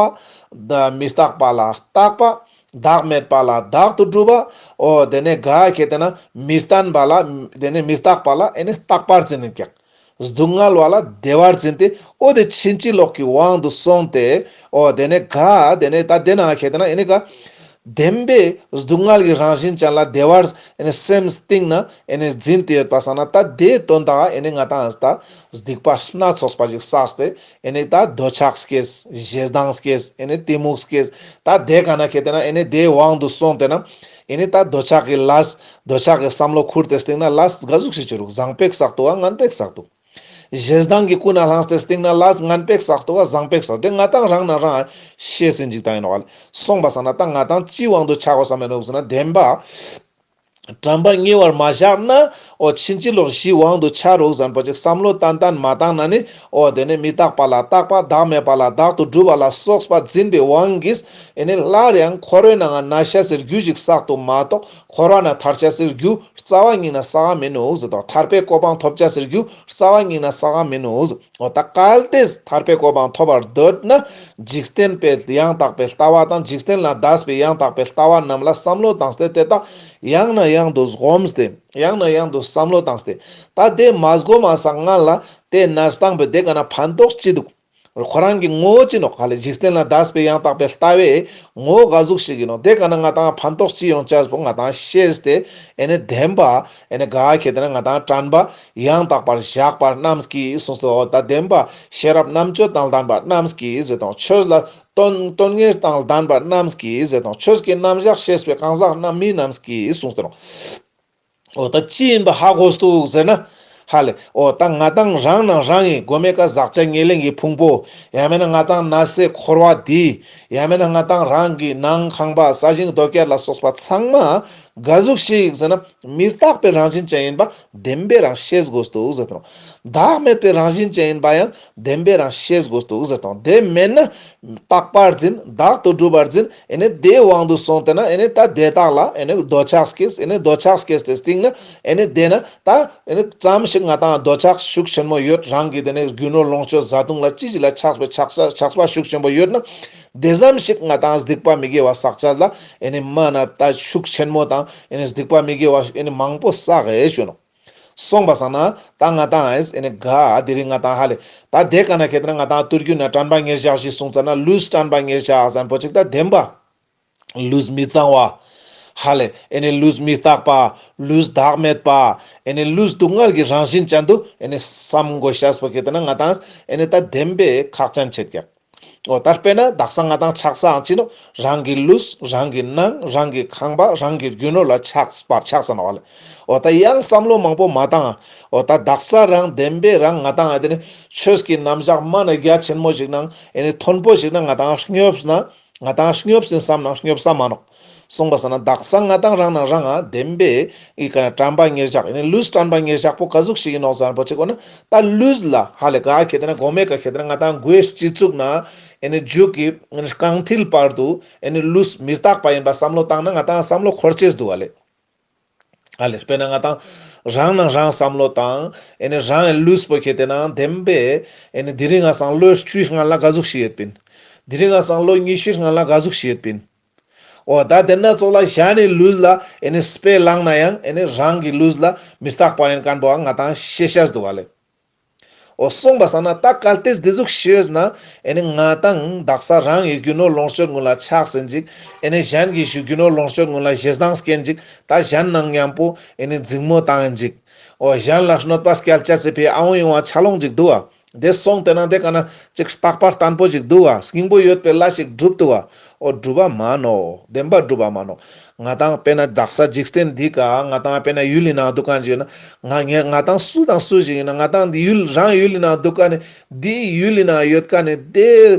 བ། མི་རྟག་པ་ལ་རྟག་པ། བདག་མེད་པ་ལ་བདག་ཏུ་གྲུབ་པ། འོ་དེ་ནས་ག་ཁེ་ཏེ་ན་མི་བརྟན་པ་ལ་དེ་ནས་མི་རྟག་པ་ལ་ཨེ་ནི་རྟག་པར་འཛིན་ཡོད་ཀྱག་སྡུག་བསྔལ་བ་ལ་བདེ་བར་འཛིན་ཏེ་འོ་དེ་ཕྱིན་ཅི་ལོག་གི་དབང་དུ་སོང་སྟེ། འོ་དེ་ནས་ག་དེ་ནས་ད་དེ་ན་ཁེ་ཏེ་ན་ཨེ་ནི་ག་བདེན་པའི་སྡུག་བསྔལ་གྱི་རང་བཞིན་ཅན་ལ་བདེ་བར་ཨེ་ནི་སེམས་གཏིང་ན་ཨེ་ནི་འཛིན་ཏེ་ཡོད་པ་སང་ན་ད་དེའི་དོན་དག་ཨེ་ནི་ང་ཏང་ད་སྡིག་པ་སྣ་ཚོགས་པ་ཞིག་བསགས་ཏེ་ཨེ་ནི་ད་འདོད་ཆགས་སྐྱེས། ཞེ་སྡང་སྐྱེས། ཨེ་ནི་གཏི་མུག་སྐྱེས། ད་དེ་ག་ན་ཁེ་ཏེ་ན་ཨེ་ནི་དེའི་དབང་དུ་སོང་སྟེ་ན་ཨེ་ནི་ད་འདོད་ཆགས་ཀྱི་ལས། འདོད་ཆགས་ཀྱི་བསམ་བློ་ཁུར་ཏེ་སྟིང་ན་ལས་ག་ཟུག་ཞིག་ཅོ་རུག། བཟང་པོ་ཞིག་བསགས་འདུག་ག་ངན་པོ་ཞིག་བསགས་འདུག། ཞེ་སྡང་གི་ཀུན་ནས་བསླངས་ཏེ་སྟིང་ན་ལས་ངན་པོ་ཞིག་བསགས་འདུག་ག་བཟང་པོ་ཞིག་བསགས་འདུག། དེ་ང་ཏང་རང་ནང་རང་ཤེས་སིན་ཅིག་ད་ཡིན་ནོག་ལེ། སོང་པ་སང་ན་ད་ང་ཏང་ཅིའི་དབང་དུ་ཆ་དགོས་ས་མེད་ནོག་ཟེར་ན་བདེན་པ་དྲན་པ་ཉེ་བར་མ་བཞག་ན་འོ་ཕྱིན་ཅི་ལོག་བཞིའི་དབང་དུ་ཆ་རུག་ཟེར་ན་པོ་ཅིག་བསམ་བློ་ཏན་ཏན་མ་བཏང་ན་ནི་འོ་དེ་ནི་མི་རྟག་པ་ལ་རྟག་པ། བདག་མེད་པ་ལ་བདག་ཏུ་གྲུབ་པ་ལ་སོགས་པ་འཛིན་པའི་དབང་གིས་ཨེ་ནི་སླར་ཡང་འཁོར་བའི་ནང་ང་ན་ཤས་སི་རྒྱུ་ཞིག་བསགས་འདུག་མ་གཏོགས་འཁོར་བ་ནས་ཐར་ཤས་སི་རྒྱུ་རྩ་བ་ཉིད་ནས་བསགས་མི་ནུག་ཟེར་དང་། ཐར་པའི་གོ་འཕང་ཐོབ་ཅེས་སི་རྒྱུ་རྩ་བ་ཉིད་ནས་བསགས་མི་ནུག་ཟེར། འོ་ད་གལ་ཏེ་ཐར་པའི་གོ་འཕང་ཐོབ་པར་འདོད་ན་འཇིག་རྟེན་པའི་ཡང་དག་པའི་ལྟ་བ་དང་འཇིག་རྟེན་ལས་འདས་པའི་ཡང་དག་པའི་ལྟ་བ་རྣམས་ལ་བསམ་བློ་བཏང་སྟེ་དེ་དག་ཡང་ནས་ཡང་དུ་སྒོམས་ཏེ་ཡང་ནས་ཡང་དུ་བསམ་བློ་བཏང་སྟེ་ད་དེ་མ་སྒོམ་མ་སང་སྔ་ལ་དེ་ན་སྟངས་པའི་དེ་ག་ན་ཕན་ཐོགས་ཅི་འདུག། ཁོ་རང་གི་ངོ་བོ་ཅི་ནོག། ཧ་ལེ་འཇིག་རྟེན་ལས་འདས་པའི་ཡང་དག་པའི་ལྟ་བའི་ངོ་བོ་ག་ཟུག་ཞིག་ཡིན་ནོག། དེ་ག་ན་ང་ཏང་ཕན་ཐོགས་ཅི་ཡོང་ཅེས་པོ་ང་ཏང་ཤེས་ཏེ་ཨེ་ནི་བདེན་པ་ཨེ་ནི་ག་ཁེ་ཏེ་ན་ང་ཏང་དྲན་པ་ཡང་དག་པར་བཞག་པ་རྣམས་ཀྱིས་གསུངས་སོ། འོ་ད་བདེན་པ་ཤེས་རབ་རྣམ་དཔྱོད་དང་ལྡན་པ་རྣམས་ཀྱིས་ཟེར་དང་། ཆོས་ལ་དོན་དོན་གཉེར་དང་ལྡན་པ་རྣམས་ཀྱིས་ཟེར་དང་། ཆོས་ཀྱི་རྣམ་གཞག་ཤེས་པའི་གང་ཟག་རྣམས་མི་རྣམས་ཀྱིས་གསུངས་སོ། འོ་ད་ཅི་ཡིན་པ་ཧ་གོ་སྟུག་ཟེར་ན། ཧ་ལེ། འོ་ད་ང་ཏང་རང་ནང་རང་ཡིན་གོ་མེ་ཀ་ཟག་བཅས་ཉེར་ལེན་གྱི་ཕུང་པོ། ཡང་མེད་ན་ང་ཏང་ནས་སི་འཁོར་བ་འདི། ཡང་མེད་ན་ང་ཏང་རང་གི་ནང་ཁང་པ་ས་ཞིང་རྡོ་སྐྱེས་ལ་སོགས་པ་ཚང་མ་ག་ཟུག་ཞིག་ཟེར་ན་མི་རྟག་པའི་རང་བཞིན་ཅན་ཡིན་པ་བདེན་པའི་རང་ཤེས་དགོས་སྟུག་ཟེར་དང་། བདག་མེད་པའི་རང་བཞིན་ཅན་ཡིན་པ་ཡང་བདེན་པའི་རང་ཤེས་དགོས་སྟུག་ཟེར་དང་། དེ་མེད་ན་རྟག་པར་འཛིན། བདག་ཏུ་གྲུབ་པར་འཛིན། ཨེ་ནི་དེའི་དབང་དུ་སོང་སྟེ་ན་ཨེ་ནི་ད་དེ་དག་ལ་ཨེ་ནི་འདོད་ཆགས་སྐྱེས། ཨེ་ནི་འདོད་ཆགས་སྐྱེས་ཏེ་སྟིང་ན་ཨེ་ནི་དེ་ན་ད་ཨེ་ནི་ཙམ་ཞིག་ང་ཏང་འདོད་ཆགས་ཤུགས་ཆེན་མོ་ཡོད། རང་གི་དེ་ནི་རྒྱུ་ནོར་ལོངས་སྤྱོད་བཟའ་བཏུང་ལ་ཅི་ཞིག་ལ་ཆགས་པའི་ཆགས་ས་ཆགས་པ་ཤུགས་ཆེན་པོ་ཡོད་ན་དེ་ཙམ་ཞིག་ང་ཏང་སྡིག་པ་མི་དགེ་བ་བསགས་ཅེས་ལ་ཨེ་ནི་མ་ན་ད་ཤུགས་ཆེན་མོ་དང་ཨེ་ནི་སྡིག་པ་མི་དགེ་བ་ཨེ་ནི་མང་པོ་བསགས་ཨེ་ཞུ་ནོག། སོང་པ་སང་ན་ད་ང་ཏང་ཨེ་ནི་ག་དེ་རིང་ང་ཏང་ཧ་ལེ་ད་དེ་ག་ན་ཁེ་ཏེ་ན་ང་ཏང་ཏུར་རྒྱུད་ན་དྲན་པ་ཉེར་བཞག་ཞིག་གསུངས་ཙ་ན་ལུས་དྲན་པ་ཉེར་བཞག་ཟེར་ན་པོ་ཅིག་ད་བདེན་པ། ལུས་མི་གཙང་བ། ཧ་ལེ་ཨེ་ནི་ལུས་མི་རྟག་པ། ལུས་བདག་མེད་པ། ཨེ་ནི་ལུས་སྡུག་བསྔལ་གྱི་རང་བཞིན་ཅན་དུ་ཨེ་ནི་བསམ་དགོས་ཤེས་པོ་ཁེ་ཏེ་ན་ང་ཏང་ཨེ་ནི་ད་བདེན་པའི་ཁག་ཅན་ཆེད་ཀྱག། འོ་ད་དཔེར་ན་དག་ས་ང་ཏང་ཆགས་སའང་ཅི་ནོག། རང་གི་ལུས་རང་གི་ནང་རང་གི་ཁང་པ་རང་གི་རྒྱུ་ནོར་ལ་ཆགས་པར་ཆགས་ས་ནོག་ལེ། འོ་ད་ཡང་བསམ་བློ་མང་པོ་མ་བཏང་། འོ་ད་དག་ས་རང་བདེན་པའི་རང་ང་ཏང་ཨ་དེ་ནི་ཆོས་ཀྱི་རྣམ་གཞག་མ་ན་རྒྱ་ཆེན་མོ་ཞིག་ནང་ཨེ་ནི་མཐོན་པོ་ཞིག་ནང་ང་ཏང་སྙོབས་ན་ང་ཏང་སྙོབས་ཟིན་བསམ་ན་སྙོབས་ས་མ་ནོག། སོང་པ་སང་ན་དག་ས་ང་ཏང་རང་ནང་རང་ང་བདེན་པའི་ཨི་ཀ་ན་དྲན་པ་ཉེར་བཞག་ཨེ་ནི་ལུས་དྲན་པ་ཉེར་བཞག་པོ་ག་ཟུག་ཞིག་ཡིན་ནོག་ཟེར་ན་པོ་ཅིག་འོ་ན་ད་ལུས་ལ་ཧ་ལེ་ག་ཁེ་ཏེ་ན་གོ་མེ་ཀ་ཁེ་ཏེ་ན་ང་ཏང་མགོའི་སྤྱི་གཙུག་ན་ཨེ་ནི་མཇུག་གི་ཨེ་ནི་རྐང་མཐིལ་བར་དུ་ཨེ་ནི་ལུས་མི་རྟག་པ་ཡིན་པ་བསམ་བློ་བཏང་ན་ང་ཏང་བསམ་བློ་འཁོར་ཅེས་འདུག་ཧ་ལེ། ཧ་ལེ་དཔེར་ན་ང་ཏང་རང་ནང་རང་བསམ་བློ་བཏང་ཨེ་ནི་རང་ལུས་པོ་ཁེ་ཏེ་ན་བདེན་པའི་ཨེ་ནི་དེ་རིང་ང་སང་ལོ་བཅུའི་སྔ་ལ་ག་ཟུག་ཞིག་ཡོད་པིན། དེ་རིང་ང་སང་ལོ་ཉི་ཤུའི་སྔ་ལ་ག་ཟུག་ཞིག་ཡོད་པིན། འོ་ད་དེ་ན་ཙོགས་ལ་གཞན་ནི་ལུས་ལ་ཨེ་ནི་དཔེ་བླངས་ན་ཡང་ཨེ་ནི་རང་གི་ལུས་ལ་མི་རྟག་པ་ཡིན་མཁན་པོ་ང་ཏང་ཤེས་ཤེས་འདུག་ག་ལེ། འོ་སོང་པ་སང་ན་ད་གལ་ཏེ་འདི་ཟུག་ཤེས་ན་ཨེ་ནི་ང་ཏང་དག་ས་རང་གི་རྒྱུ་ནོར་ལོངས་སྤྱོད་ཀུན་ལ་ཆགས་ཟིན་ཅིག། ཨེ་ནི་གཞན་གྱི་རྒྱུ་ནོར་ལོངས་སྤྱོད་ཀུན་ལ་ཞེ་སྡང་སྐྱེན་ཅིག། ད་གཞན་ནང་མཉམ་པོ་ཨེ་ནི་འཛིང་མོ་བཏང་ཡིན་ཅིག། འོ་གཞན་ལ་གནོད་པ་སྐྱལ་ཅེས་སི་ཕི་ཨ་འོང་ཡོང་བ་ཆ་ལོང་ཅིག་འདུག་ག། དེ་སོང་སྟེ་ན་དེ་ག་ན་ཅིག་རྟག་པ་བརྟན་པོ་ཅིག་འདུག་ག། སྙིང་པོ་ཡོད་པའི་ལས་ཞིག་འགྲུབ་འདུག་ག། འོ་འགྲུབ་པ་མ་ནོག། བདེན་པ་འགྲུབ་པ་མ་ནོག། ང་ཏང་དཔེར་ན་དག་ས་འཇིག་རྟེན་འདི་ཀ་ང་ཏང་དཔེར་ན་ཡུལ་ལི་ནང་འདུག་མཁན་ཅིག་ཡོད་ན་ང་ང་ང་ཏང་སུ་དང་སུ་ཞིག་ཡིན་ན་ང་ཏང་འདི་ཡུལ་རང་ཡུལ་ལི་ནང་འདུག་མཁན་ནི་འདི་ཡུལ་ལི་ནང་ཡོད་མཁན་ནི་དེ་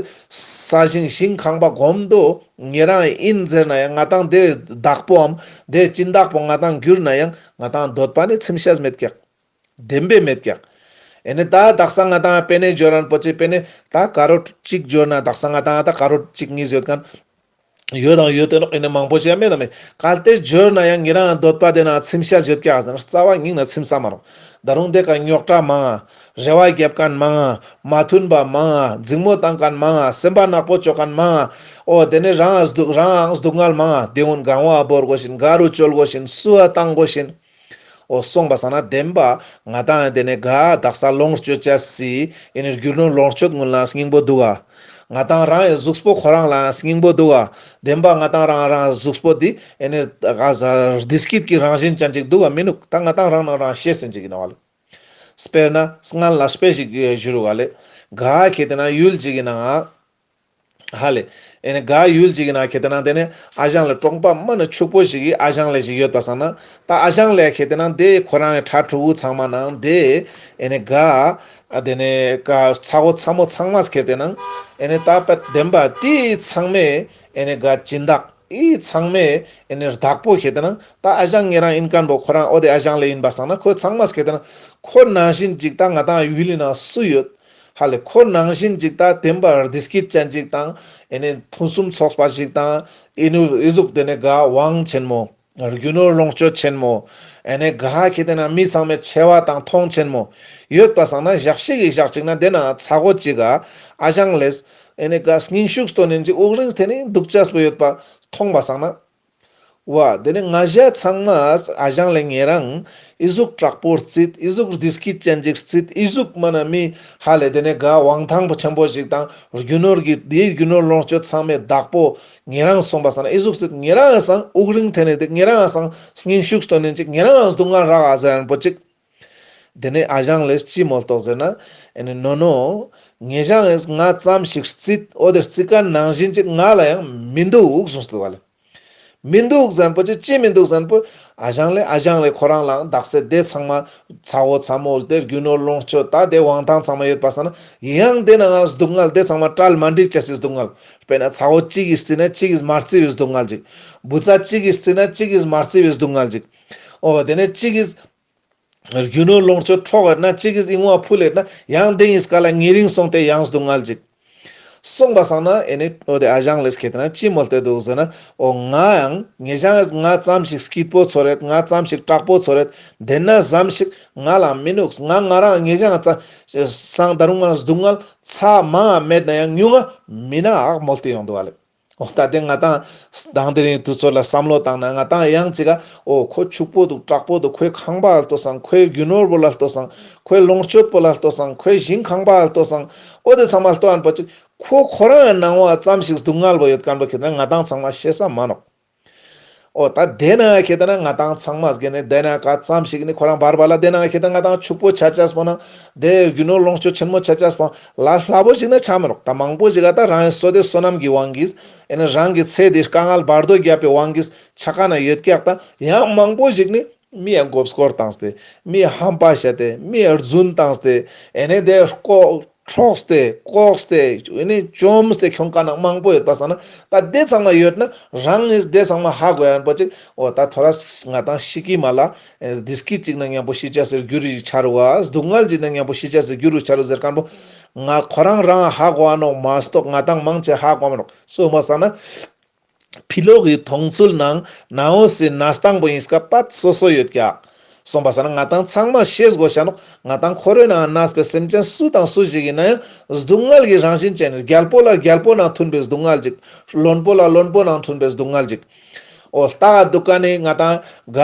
ས་ཞིང་ཞིང་ཁང་པ་སྒོམ་དོ་ཉེ་རང་ཡིན་ཟེར་ན་ཡང་ང་ཏང་དེ་བདག་པོའམ་དེ་སྦྱིན་བདག་པོ་ང་ཏང་གྱུར་ན་ཡང་ང་ཏང་འདོད་པ་ནི་ཚིམ་ཤེས་མེད་ཀྱག། བདེན་པའི་མེད་ཀྱག། ཨེ་ནི་ད་དག་ས་ང་ཏང་པེ་ནེ་འབྱོར་རན་པོ་ཅི་པེ་ནེ་ད་ཀ་རོར་གཅིག་འབྱོར་ན་དག་ས་ང་ཏང་ད་ཀ་རོར་གཅིག་གཉིས་ཡོད་མཁན། ཡོད་དང་ཡོད་དེ་ནོག། ཨེ་ནི་མང་པོ་ཞིག་ཡང་མེད་དང་མེད། གལ་ཏེ་འབྱོར་ན་ཡང་ཉེ་རང་འདོད་པ་དེ་ན་ཚིམ་ཤེས་ཡོད་ཀྱག་ཟེར་ན་རྩ་བ་ཉིད་ན་ཚིམ་ས་མ་རུང་། ད་རུང་དེ་ཀ་རྙོག་དྲ་མང་ང་། རེ་བ་རྒྱབ་མཁན་མང་ང་། མ་མཐུན་པ་མང་ང་། འཛིང་མོ་བཏང་མཁན་མང་ང་། སེམས་པ་ནག་པོ་བཅོ་མཁན་མང་ང་། འོ་དེ་ནི་རང་སྡུག་རང་སྡུག་བསྔལ་མང་ང་། དེ་འུན་གང་བ་བོར་དགོས་ཤིན། ག་རུ་བཅོལ་དགོས་ཤིན། སུ་བ་བཏང་དགོས་ཤིན། འོ་སོང་པ་སང་ན་བདེན་པ་ང་ཏང་ཡང་དེ་ནས་ག་དག་ས་ལོངས་སྤྱོད་ཅེས་སི་ཨེ་ནི་རྒྱུ་ནོར་ལོངས་སྤྱོད་ཀུན་ལ་སྙིང་པོ་འདུག་ག། ང་ཏང་རང་གི་གཟུགས་པོ་ཁོ་རང་ལའང་སྙིང་པོ་འདུག་ག། བདེན་པ་ང་ཏང་རང་རང་གཟུགས་པོ་འདི་ཨེ་ནི་ག་ཟ་བདེ་སྐྱིད་ཀྱི་རང་བཞིན་ཅན་ཅིག་འདུག་ག་མི་ནུག། ད་ང་ཏང་རང་ནང་རང་ཤེས་ཟིན་ཅིག་ཡིན་ནོག་ལེ། དཔེར་ན་སྔན་ལ་དཔེ་ཞིག་ཞུ་རུ་ག་ལེ། ག་ཁེ་ཏེ་ན་ཡུལ་ཅིག་གི་ནང་ཧ་ལེ། ཨེ་ནི་ག་ཡུལ་ཅིག་གི་ནང་ཁེ་ཏེ་ན་དེ་ནི་ཨ་ཞང་ལེ་གྲོང་པ་མ་ནི་ཕྱུག་པོ་ཞིག་གི་ཨ་ཞང་ལེ་ཞིག་ཡོད་པ་སང་ན། ད་ཨ་ཞང་ལེ་ཁེ་ཏེ་ན་དེ་ཁོ་རང་གི་ཕྲུ་གུ་ཚང་མ་ནང་དེ་ཨེ་ནི་ག་ཨ་དེ་ནི་ག་ཚ་བོ་ཚ་མོ་ཚང་མ་ཁེ་ཏེ་ན་ཨེ་ནི་ད་པ་བདེན་པ་དེ་ཚང་མས་ཨེ་ནི་ག་སྦྱིན་བདག་འི་ཚང་མས་ཨེ་ནི་བདག་པོ་ཁེ་ཏེ་ན་ད་ཨ་ཞང་ཉེ་རང་ཡིན་མཁན་པོ་ཁོ་རང་འོ་དེ་ཨ་ཞང་ལེ་ཡིན་པ་སང་ན་ཁོ་ཚང་མ་ཁེ་ཏེ་ན་ཁོ་ནང་བཞིན་ཅིག་ད་ང་ཏང་ཡུལ་ལི་ནང་སུ་ཡོད། ཧ་ལེ་ཁོ་ནང་བཞིན་ཅིག་ད་བདེན་པ་བདེ་སྐྱིད་ཅན་ཅིག་དང་ཨེ་ནི་ཕུན་སུམ་ཚོགས་པ་ཅིག་དང་ཨེ་ནི་འི་ཟུག་དེ་ནི་ག་དབང་ཆེན་མོ། རྒྱུ་ནོར་ལོངས་སྤྱོད་ཆེན་མོ། ཨེ་ནི་ག་ཁེ་ཏེ་ན་མི་ཚང་མས་ཆེ་བ་དང་མཐོང་ཆེན་མོ། ཡོད་པ་སང་ན་ཞག་ཞིག་གི་ཞག་ཅིག་ན་དེ་ན་ཚ་བོ་ཅིག་ག་ཨ་ཞང་ལེས། ཨེ་ནི་ག་སྙིང་ཤུགས་སྟོན་ནིན་ཅིག་དབུགས་རིང་ཐེ་ནི་འདུག་ཅེས་པོ་ཡོད་པ་མཐོང་པ་སང་ན། ཝ། དེ་ནི་ང་ཞ་ཚང་མ་ཨ་ཞང་ལེ་ཉེ་རང་འི་ཟུག་དྲག་པོ་རྩིད། འི་ཟུག་བདེ་སྐྱིད་ཅན་ཅིག་རྩིད། འི་ཟུག་མ་ན་མི་ཧ་ལེ་དེ་ནི་ག་དབང་ཐང་པོ་ཆེན་པོ་ཞིག་དང་རྒྱུ་ནོར་གྱི་དེའི་རྒྱུ་ནོར་ལོངས་སྤྱོད་ཚང་མའི་བདག་པོ་ཉེ་རང་སོང་པ་སང་ན་འི་ཟུག་རྩིད། ཉེ་རང་སང་དབུགས་རིང་ཐེ་ནི་དེ་ཉེ་རང་སང་སྙིང་ཤུགས་སྟོན་ནིན་ཅིག་ཉེ་རང་སྡུག་བསྔལ་རག་ག་ཟེར་མཁན་པོ་ཅིག། དེ་ནི་ཨ་ཞང་ལེས་ཅི་མོལ་ཏོག་ཟེར་ན། ཨེ་ནི་ནོ་ནོ། ཉེ་ཞང་ང་ཙམ་ཞིག་རྩིད། འོ་དེ་རྩིད་མཁན་ནང་བཞིན་ཅིག་ང་ལ་ཡང་མི་འདུག་གསུངས་ཏེ་བ་ལེ། མི་འདུག་ཟེར་མཁན་པོ་ཅི་ཅི་མི་འདུག་ཟེར་མཁན་པོ། ཨ་ཞང་ལེ་ཨ་ཞང་ལེ་ཁོ་རང་ལའང་དག་ས་དེ་ཚང་མ་ཚ་བོ་ཚ་མོ་དེ་རྒྱུ་ནོར་ལོངས་སྤྱོད་ད་དེ་དབང་ཐང་ཚང་མ་ཡོད་པ་སང་ན་ཡང་དེ་ནང་ང་སྡུག་བསྔལ་དེ་ཚང་མ་བྲལ་མ་འགྲིག་ཅེས་སི་སྡུག་བསྔལ། དཔེར་ན་ཚ་བོ་གཅིག་གིས་རྩིས་ན་གཅིག་གིས་མ་རྩིས་པའི་སྡུག་བསྔལ་ཅིག། བུ་ཚ་གཅིག་གིས་རྩིས་ན་གཅིག་གིས་མ་རྩིས་པའི་སྡུག་བསྔལ་ཅིག། འོ་དེ་ནས་གཅིག་གིས་རྒྱུ་ནོར་ལོངས་སྤྱོད་འཕྲོག་ཡོད་ན་གཅིག་གིས་ཨིན་བ་ཕུལ་ཡོད་ན་ཡང་དེ་གཉིས་ཀ་ལ་ཉེ་རིང་སོང་སྟེ་ཡང་སྡུག་བསྔལ་ཅིག་སོང་པ་སང་ན། ཨེ་ནི་འོ་དེ་ཨ་ཞང་ལེས་ཁེ་ཏེ་ན་ཅི་མོལ་ཏེ་འདུག་ཟེར་ན། འོ་ང་ཡང་ཉེ་ཞང་ང་ཙམ་ཞིག་སྐྱིད་པོ་ཚོར་ཡོད། ང་ཙམ་ཞིག་དྲག་པོ་ཚོར་ཡོད། དེ་ན་ཙམ་ཞིག་ང་ལ་མི་ནུག། ང་ང་རང་ཉེ་ཞང་ཙ་སང་ད་རུང་ང་སྡུག་བསྔལ་ཚ་མང་མེད་ན་ཡང་ཉུང་ང་མི་ནུག་མོལ་ཏེ་ཡོང་འདུག་བ་ལེ། འོ་ད་དེ་ང་ཏང་དང་དེ་རིང་དུས་ཚོད་ལ་བསམ་བློ་བཏང་ན་ང་ཏང་ཡང་ཅིག་ག་འོ་ཁོ་ཕྱུག་པོ་འདུག། དྲག་པོ་འདུག། ཁོའི་ཁང་པ་ལ་ལྟོས་སང་། ཁོའི་རྒྱུ་ནོར་པོ་ལ་ལྟོས་སང་། ཁོའི་ལོངས་སྤྱོད་པོ་ལ་ལྟོས་སང་། ཁོའི་ཞིང་ཁང་པ་ལ་ལྟོས་སང་། འོ་དེ་ཚང་མ་ལྟོས་ཨན་པོ་ཅིག། ཁོ་ཁོ་རང་ནང་བ་ཙམ་ཞིག་སྡུག་བསྔལ་བོ་ཡོད་མཁན་པོ་ཁེ་ཏེ་ན་ང་ཏང་ཚང་མ་ཤེས་ས་མ་ནོག། འོ་ད་དེ་ན་ཁེ་ཏེ་ན་ང་ཏང་ཚང་མ་གི་ནི་དེ་ན་ག་ཙམ་ཞིག་ནི་ཁོ་རང་བར་བར་ལ་དེ་ན་ཁེ་ཏེ་ང་ཏང་ཕྱུག་པོ་ཆ་ཆས་པོ་ན། དེ་རྒྱུ་ནོར་ལོངས་སྤྱོད་ཆེན་མོ་ཆ་ཆས་པོ་ལ་སླ་པོ་ཞིག་ན་ཆ་མི་རོག། ད་མང་པོ་ཞིག་ག་ད་རང་གི་བསོད་བདེ་བསོད་ནམས་ཀྱི་དབང་གིས། ཨེ་ནི་རང་གི་ཚེ་འདི་དཀའ་ངལ་བར་དོ་བརྒྱབ་པའི་དབང་གིས་ཆ་ག་ན་ཡོད་ཀྱག། ད་ཡང་མང་པོ་ཞིག་ནི་མི་ཡ་མགོ་སྐོར་བཏང་སྟེ། མི་ཡ་ཧམ་པ་བཤད་དེ། མི་ཡ་རྫུན་བཏང་སྟེ། ཨེ་ནི་དེ་ལྐོག་འཕྲོགས་ཏེ་ལྐོག་སྟེ་ཨེ་ནི་བཅོམ་སྟེ་ཁྱོང་མཁན་མང་པོ་ཡོད་པ་སང་ན། ད་དེ་ཚང་མ་ཡོད་ན་རང་ངིས་དེ་ཚང་མ་ཧ་གོ་ཡ་ཨན་པོ་ཅིག། འོ་ད་ཐོ་རས་ང་ཏང་ཤི་ཀི་མ་ལ་བདེ་སྐྱིད་ཅིག་ན་མཉམ་པོ་ཤི་ཆ་ཟེར་རྒྱུ་རུ་ཞིག་ཆ་རུ་བ། སྡུག་བསྔལ་ཅིག་ན་མཉམ་པོ་ཤི་ཆ་ཟེར་རྒྱུ་རུ་ཆ་རུ་ཟེར་མཁན་པོ་ང་ཁོ་རང་རང་ཧ་གོ་བ་ནོག་མ་གཏོགས་ང་ཏང་མང་ཆེ་ཧ་གོ་མ་ནོག། སོ་མ་སང་ན། ཕི་ལོག་གི་མཐོང་ཚུལ་ནང་ནང་འོ་སི་ན་སྟངས་པོ་ཡིན་སྐབས་པ་སོ་སོ་ཡོད་ཀྱག། སོང་པ་སང་ན་ང་ཏང་ཚང་མ་ཤེས་དགོས་ཤ་ནོག། ང་ཏང་འཁོར་བའི་ནང་གནས་པའི་སེམས་ཅན་སུ་དང་སུ་ཞིག་ཡིན་ན་ཡང་སྡུག་བསྔལ་གྱི་རང་བཞིན་ཅན། རྒྱལ་པོ་ལ་རྒྱལ་པོ་ནང་མཐུན་པའི་སྡུག་བསྔལ་ཅིག། བློན་པོ་ལ་བློན་པོ་ནང་མཐུན་པའི་སྡུག་བསྔལ་ཅིག། འོ་ལྟ་འདུག་ག་ནི་ང་ཏང་ག་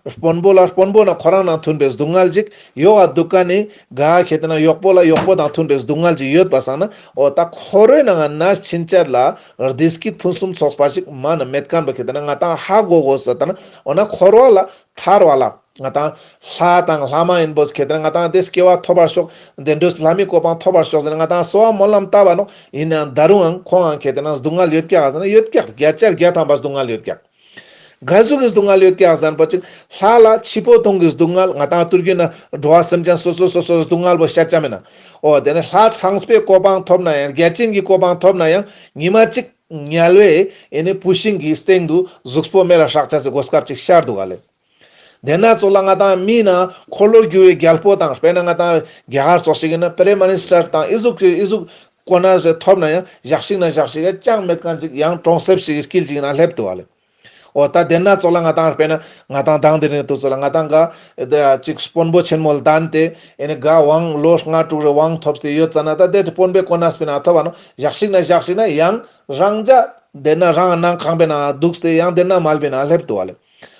དཔོན་པོ་ལ་དཔོན་པོ་ནང་ཁོ་རང་ནང་མཐུན་པའི་སྡུག་བསྔལ་ཅིག། ཡོག་ག་འདུག་ག་ནི་ག་ཁེ་ཏེ་ན་གཡོག་པོ་ལ་གཡོག་པོ་དང་མཐུན་པའི་སྡུག་བསྔལ་ཅིག་ཡོད་པ་སང་ན། འོ་ད་འཁོར་བའི་ནང་ན་ཕྱིན་ཆད་ལ་བདེ་སྐྱིད་ཕུན་སུམ་ཚོགས་པ་ཞིག་མ་ན་མེད་མཁན་པོ་ཁེ་ཏེ་ན་ང་ཏང་ཧ་གོ་དགོས་སོ། ད་ན་འོ་ན་འཁོར་བ་ལ་ཐར་བ་ལ་ང་ཏང་ལྷ་དང་ལྷ་མ་ཡིན་པོ་ཁེ་ཏེ་ན་ང་ཏང་དེ་སྐྱེ་བ་ཐོབ་པར་ཤོག། བདེ་འགྲོ་ལྷ་མིའི་གོ་འཕང་ཐོབ་པར་ཤོག་ཟེར་ན་ང་ཏང་གསོལ་བ་སྨོན་ལམ་བཏབ་པ་ནོག། ཡིན་ནའང་ད་རུང་ཁོང་ཁེ་ཏེ་ན་སྡུག་བསྔལ་ཡོད་ཀྱག་ཟེར་ན་ཡོད་ཀྱག། བརྒྱ་ཆ་བརྒྱ་ཐམ་པ་སྡུག་བསྔལ་ཡོད་ཀྱག། ག་ཟུག་གི་སྡུག་བསྔལ་ཡོད་ཀྱག་ཟེར་ན་པོ་ཅིག། ལྷ་ལ་འཆི་འཕོ་ལྟུང་གི་སྡུག་བསྔལ། ང་ཏང་ཐུར་རྒྱུད་ན་འགྲོ་བ་སེམས་ཅན་སོ་སོ་སོ་སོ་སྡུག་བསྔལ་བོ་བཤད་ཆ་མེད་ན། འོ་དེ་ནི་ལྷ་ཚངས་པའི་གོ་འཕང་ཐོབ་ན་ཡང་བརྒྱ་བྱིན་གྱི་གོ་འཕང་ཐོབ་ན་ཡང་ཉི་མ་གཅིག་དམྱལ་བའི་ཨེ་ནི་བུད་ཤིང་གི་སྟེང་དུ་གཟུགས་པོ་མེ་ལ་ཧྲག་ཆ་སི་གོ་སྐབས་ཅིག་ཤར་འདུག་ག་ལེ། དེ་ན་ཙོགས་ལ་ང་ཏང་མི་ན་འཁོར་ལོ་སྒྱུར་བའི་རྒྱལ་པོ་དང་། དཔེར་ན་ང་ཏང་རྒྱ་གར་ཙོགས་ཤིག་ཡིན་ན་པི་རེམ་མི་ནི་སི་ཊར་དང་ཨི་ཟུག་ཨི་ཟུག་གོ་གནས་རེ་ཐོབ་ན་ཡང་ཞག་ཞིག་ན་ཞག་ཞིག་ཡང་ཅང་མེད་མཁན་ཅིག་ཡང་གྲོང་གསེབ་ཞིག་གི་དཀྱིལ་ཅིག་ན་སླེབས་འདུག་ག་ལེ། འོ་ད་དེ་ན་ཙོགས་ལ་ང་ཏང་དཔེར་ན་ང་ཏང་དང་དེ་རིང་དུས་ཚོད་ལ་ང་ཏང་ག་ཅིག་དཔོན་པོ་ཆེན་མོ་ལ་བདམས་ཏེ་ཨེ་ནི་ག་དབང་ལོ་ལྔ་དྲུག་རེ་དབང་ཐོབ་སྟེ་ཡོད་ཙ་ན། ད་དེ་དཔོན་པོའི་གོ་གནས་པོའི་ནང་ཐོབ་པ་ནོག། ཞག་ཞིག་ན་ཞག་ཞིག་ན་ཡང་རང་ཅག་དེ་ན་རང་ནང་ཁང་པའི་ནང་འདུག་སྟེ་ཡང་དེ་ན་མལ་པའི་ནང་སླེབས་འདུག་ག་ལེ།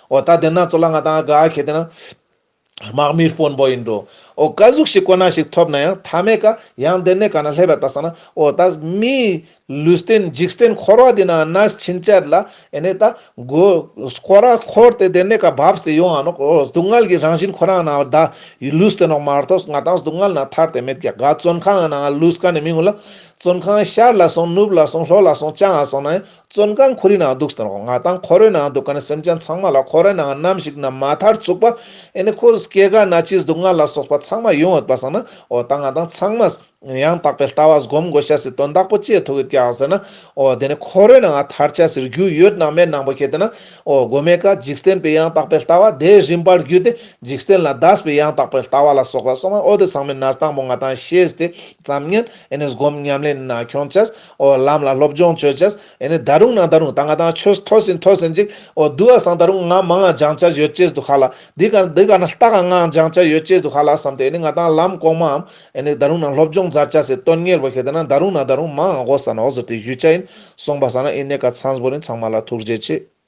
འོ་ད་དེ་ན་ཙོགས་ལ་ང་ཏང་ག་ཁེ་ཏེ་ན་དམག་མིའི་དཔོན་པོ་ཡིན་འགྲོ། འོ་ཀ་ཟུག་ཞིག་གོ་ན་ཞིག་ཐོབ་ན་ཡང་མཐའ་མའི་ཀ་ཡང་དེ་ནས་ཀ་ན་སླེབས་པ་ད་སང་ན་འོ་ད་མི་ལུས་རྟེན་འཇིག་རྟེན་འཁོར་བ་འདི་ན་ནས་ཕྱིན་ཆད་ལ་ཨེ་ནས་ད་གོ་འཁོར་བ་འཁོར་ཏེ་དེ་ནས་ཀ་བབས་ཏེ་ཡོང་ང་ནོག་འོ་སྡུག་བསྔལ་གྱི་རང་བཞིན་ཁོ་རང་ན་ད་ལུས་ཏེ་ནོག་མ་གཏོགས་ང་ཏང་སྡུག་བསྔལ་ན་ཐར་ཏེ་མེད་ཀྱག་ག་བཙོན་ཁང་ན་ལུས་ཀ་ནས་མི་ངུ་ལ་བཙོན་ཁང་ཤར་ལ་སོང་ནུབ་ལ་སོང་ལྷོ་ལ་སོང་བྱང་ང་སོང་ན་ཡང་བཙོན་ཁང་ཁོ་རའི་ནང་འདུག་སྟེ་ནོག་ང་ཏང་འཁོར་བའི་ནང་འདུག་ཀ་ནས་སེམས་ཅན་ཚང་མ་ལ་འཁོར་བའི་ནང་ནམ་ཞིག་ན་མ་ཐར་ཚུགས་པ་ཨེ་ནས་ཁོ་སྐྱེ་རྒ་ན་འཆི་སྡུག་བསྔལ་ལ་སོགས་པ་ཚང་མ་ཡོང་ཡོད་པ་སང་ན་འོ་ད་ང་ཏང་ཚང་མ་ཡང་དག་པའི་ལྟ་བ་སྒོམ་དགོས་ཤེས་སི་དོན་དག་པོ་ཅི་ཐུག་ཡོད་ཀྱག་ཟེར་ན། འོ་དེ་ནི་འཁོར་བའི་ནང་ཐར་ཆ་ཟེར་རྒྱུ་ཡོད་ནང་མེད་ནང་པོ་ཁྱེད་དེ་ན། འོ་གོ་མའི་ཀ་འཇིག་རྟེན་པའི་ཡང་དག་པའི་ལྟ་བ་དེ་རིམ་པར་བརྒྱུད་དེ་འཇིག་རྟེན་ལ་འདས་པའི་ཡང་དག་པའི་ལྟ་བ་ལ་སོགས་པ་སོང་ན་འོ་དེ་ཚང་མའི་གནས་སྟངས་པོ་ང་ཏང་ཤེས་ཏེ་ཙམ་ཉན་ཨེ་ནི་སྒོམ་ཉམས་ལེན་ན་ཁྱོང་ཆས། འོ་ལམ་ལ་སློབ་སྦྱོང་བྱོས་ཆས། ཨེ་ནི་ད་རུང་ན་ད་རུང་ད་ང་ཏང་ཆོས་མཐོ་ཟིན་མཐོ་ཟིན་ཅིག་འོ་དུ་བ་སང་ད་རུང་ང་མང་ང་སྦྱང་ཆ་ཡོད་ཅེས་འདུག་ཧ་ལ། འདི་ག་འདི་ག་ན་ལྟ་ག་ང་སྦྱང་ཆ་ཡོད་ཅེས་འདུག་ཧ་ལ་བསམ་སྟེ་ཨེ་ནི་ང་ཏང་ལམ་གོང་མའམ་ཨེ་ནི་ད་རུང་ན་སློབ་སྦྱོང་མཛད་ཆ་སི་དོན་གཉེར་བོ་ཁྱེད་དེ་ན་ད་རུང་ན་ད་རུང་མང་ང་དགོས་ས་ན་འོ་ཟེར་ཏེ་ཞུ་ཆ་ཡིན་སོང་པ་སང་ན་ཨེ་ནི་ཀ་ཚང་པོ་རིན་ཚང་མ་ལ་ཐུགས་རྗེ་ཆེ།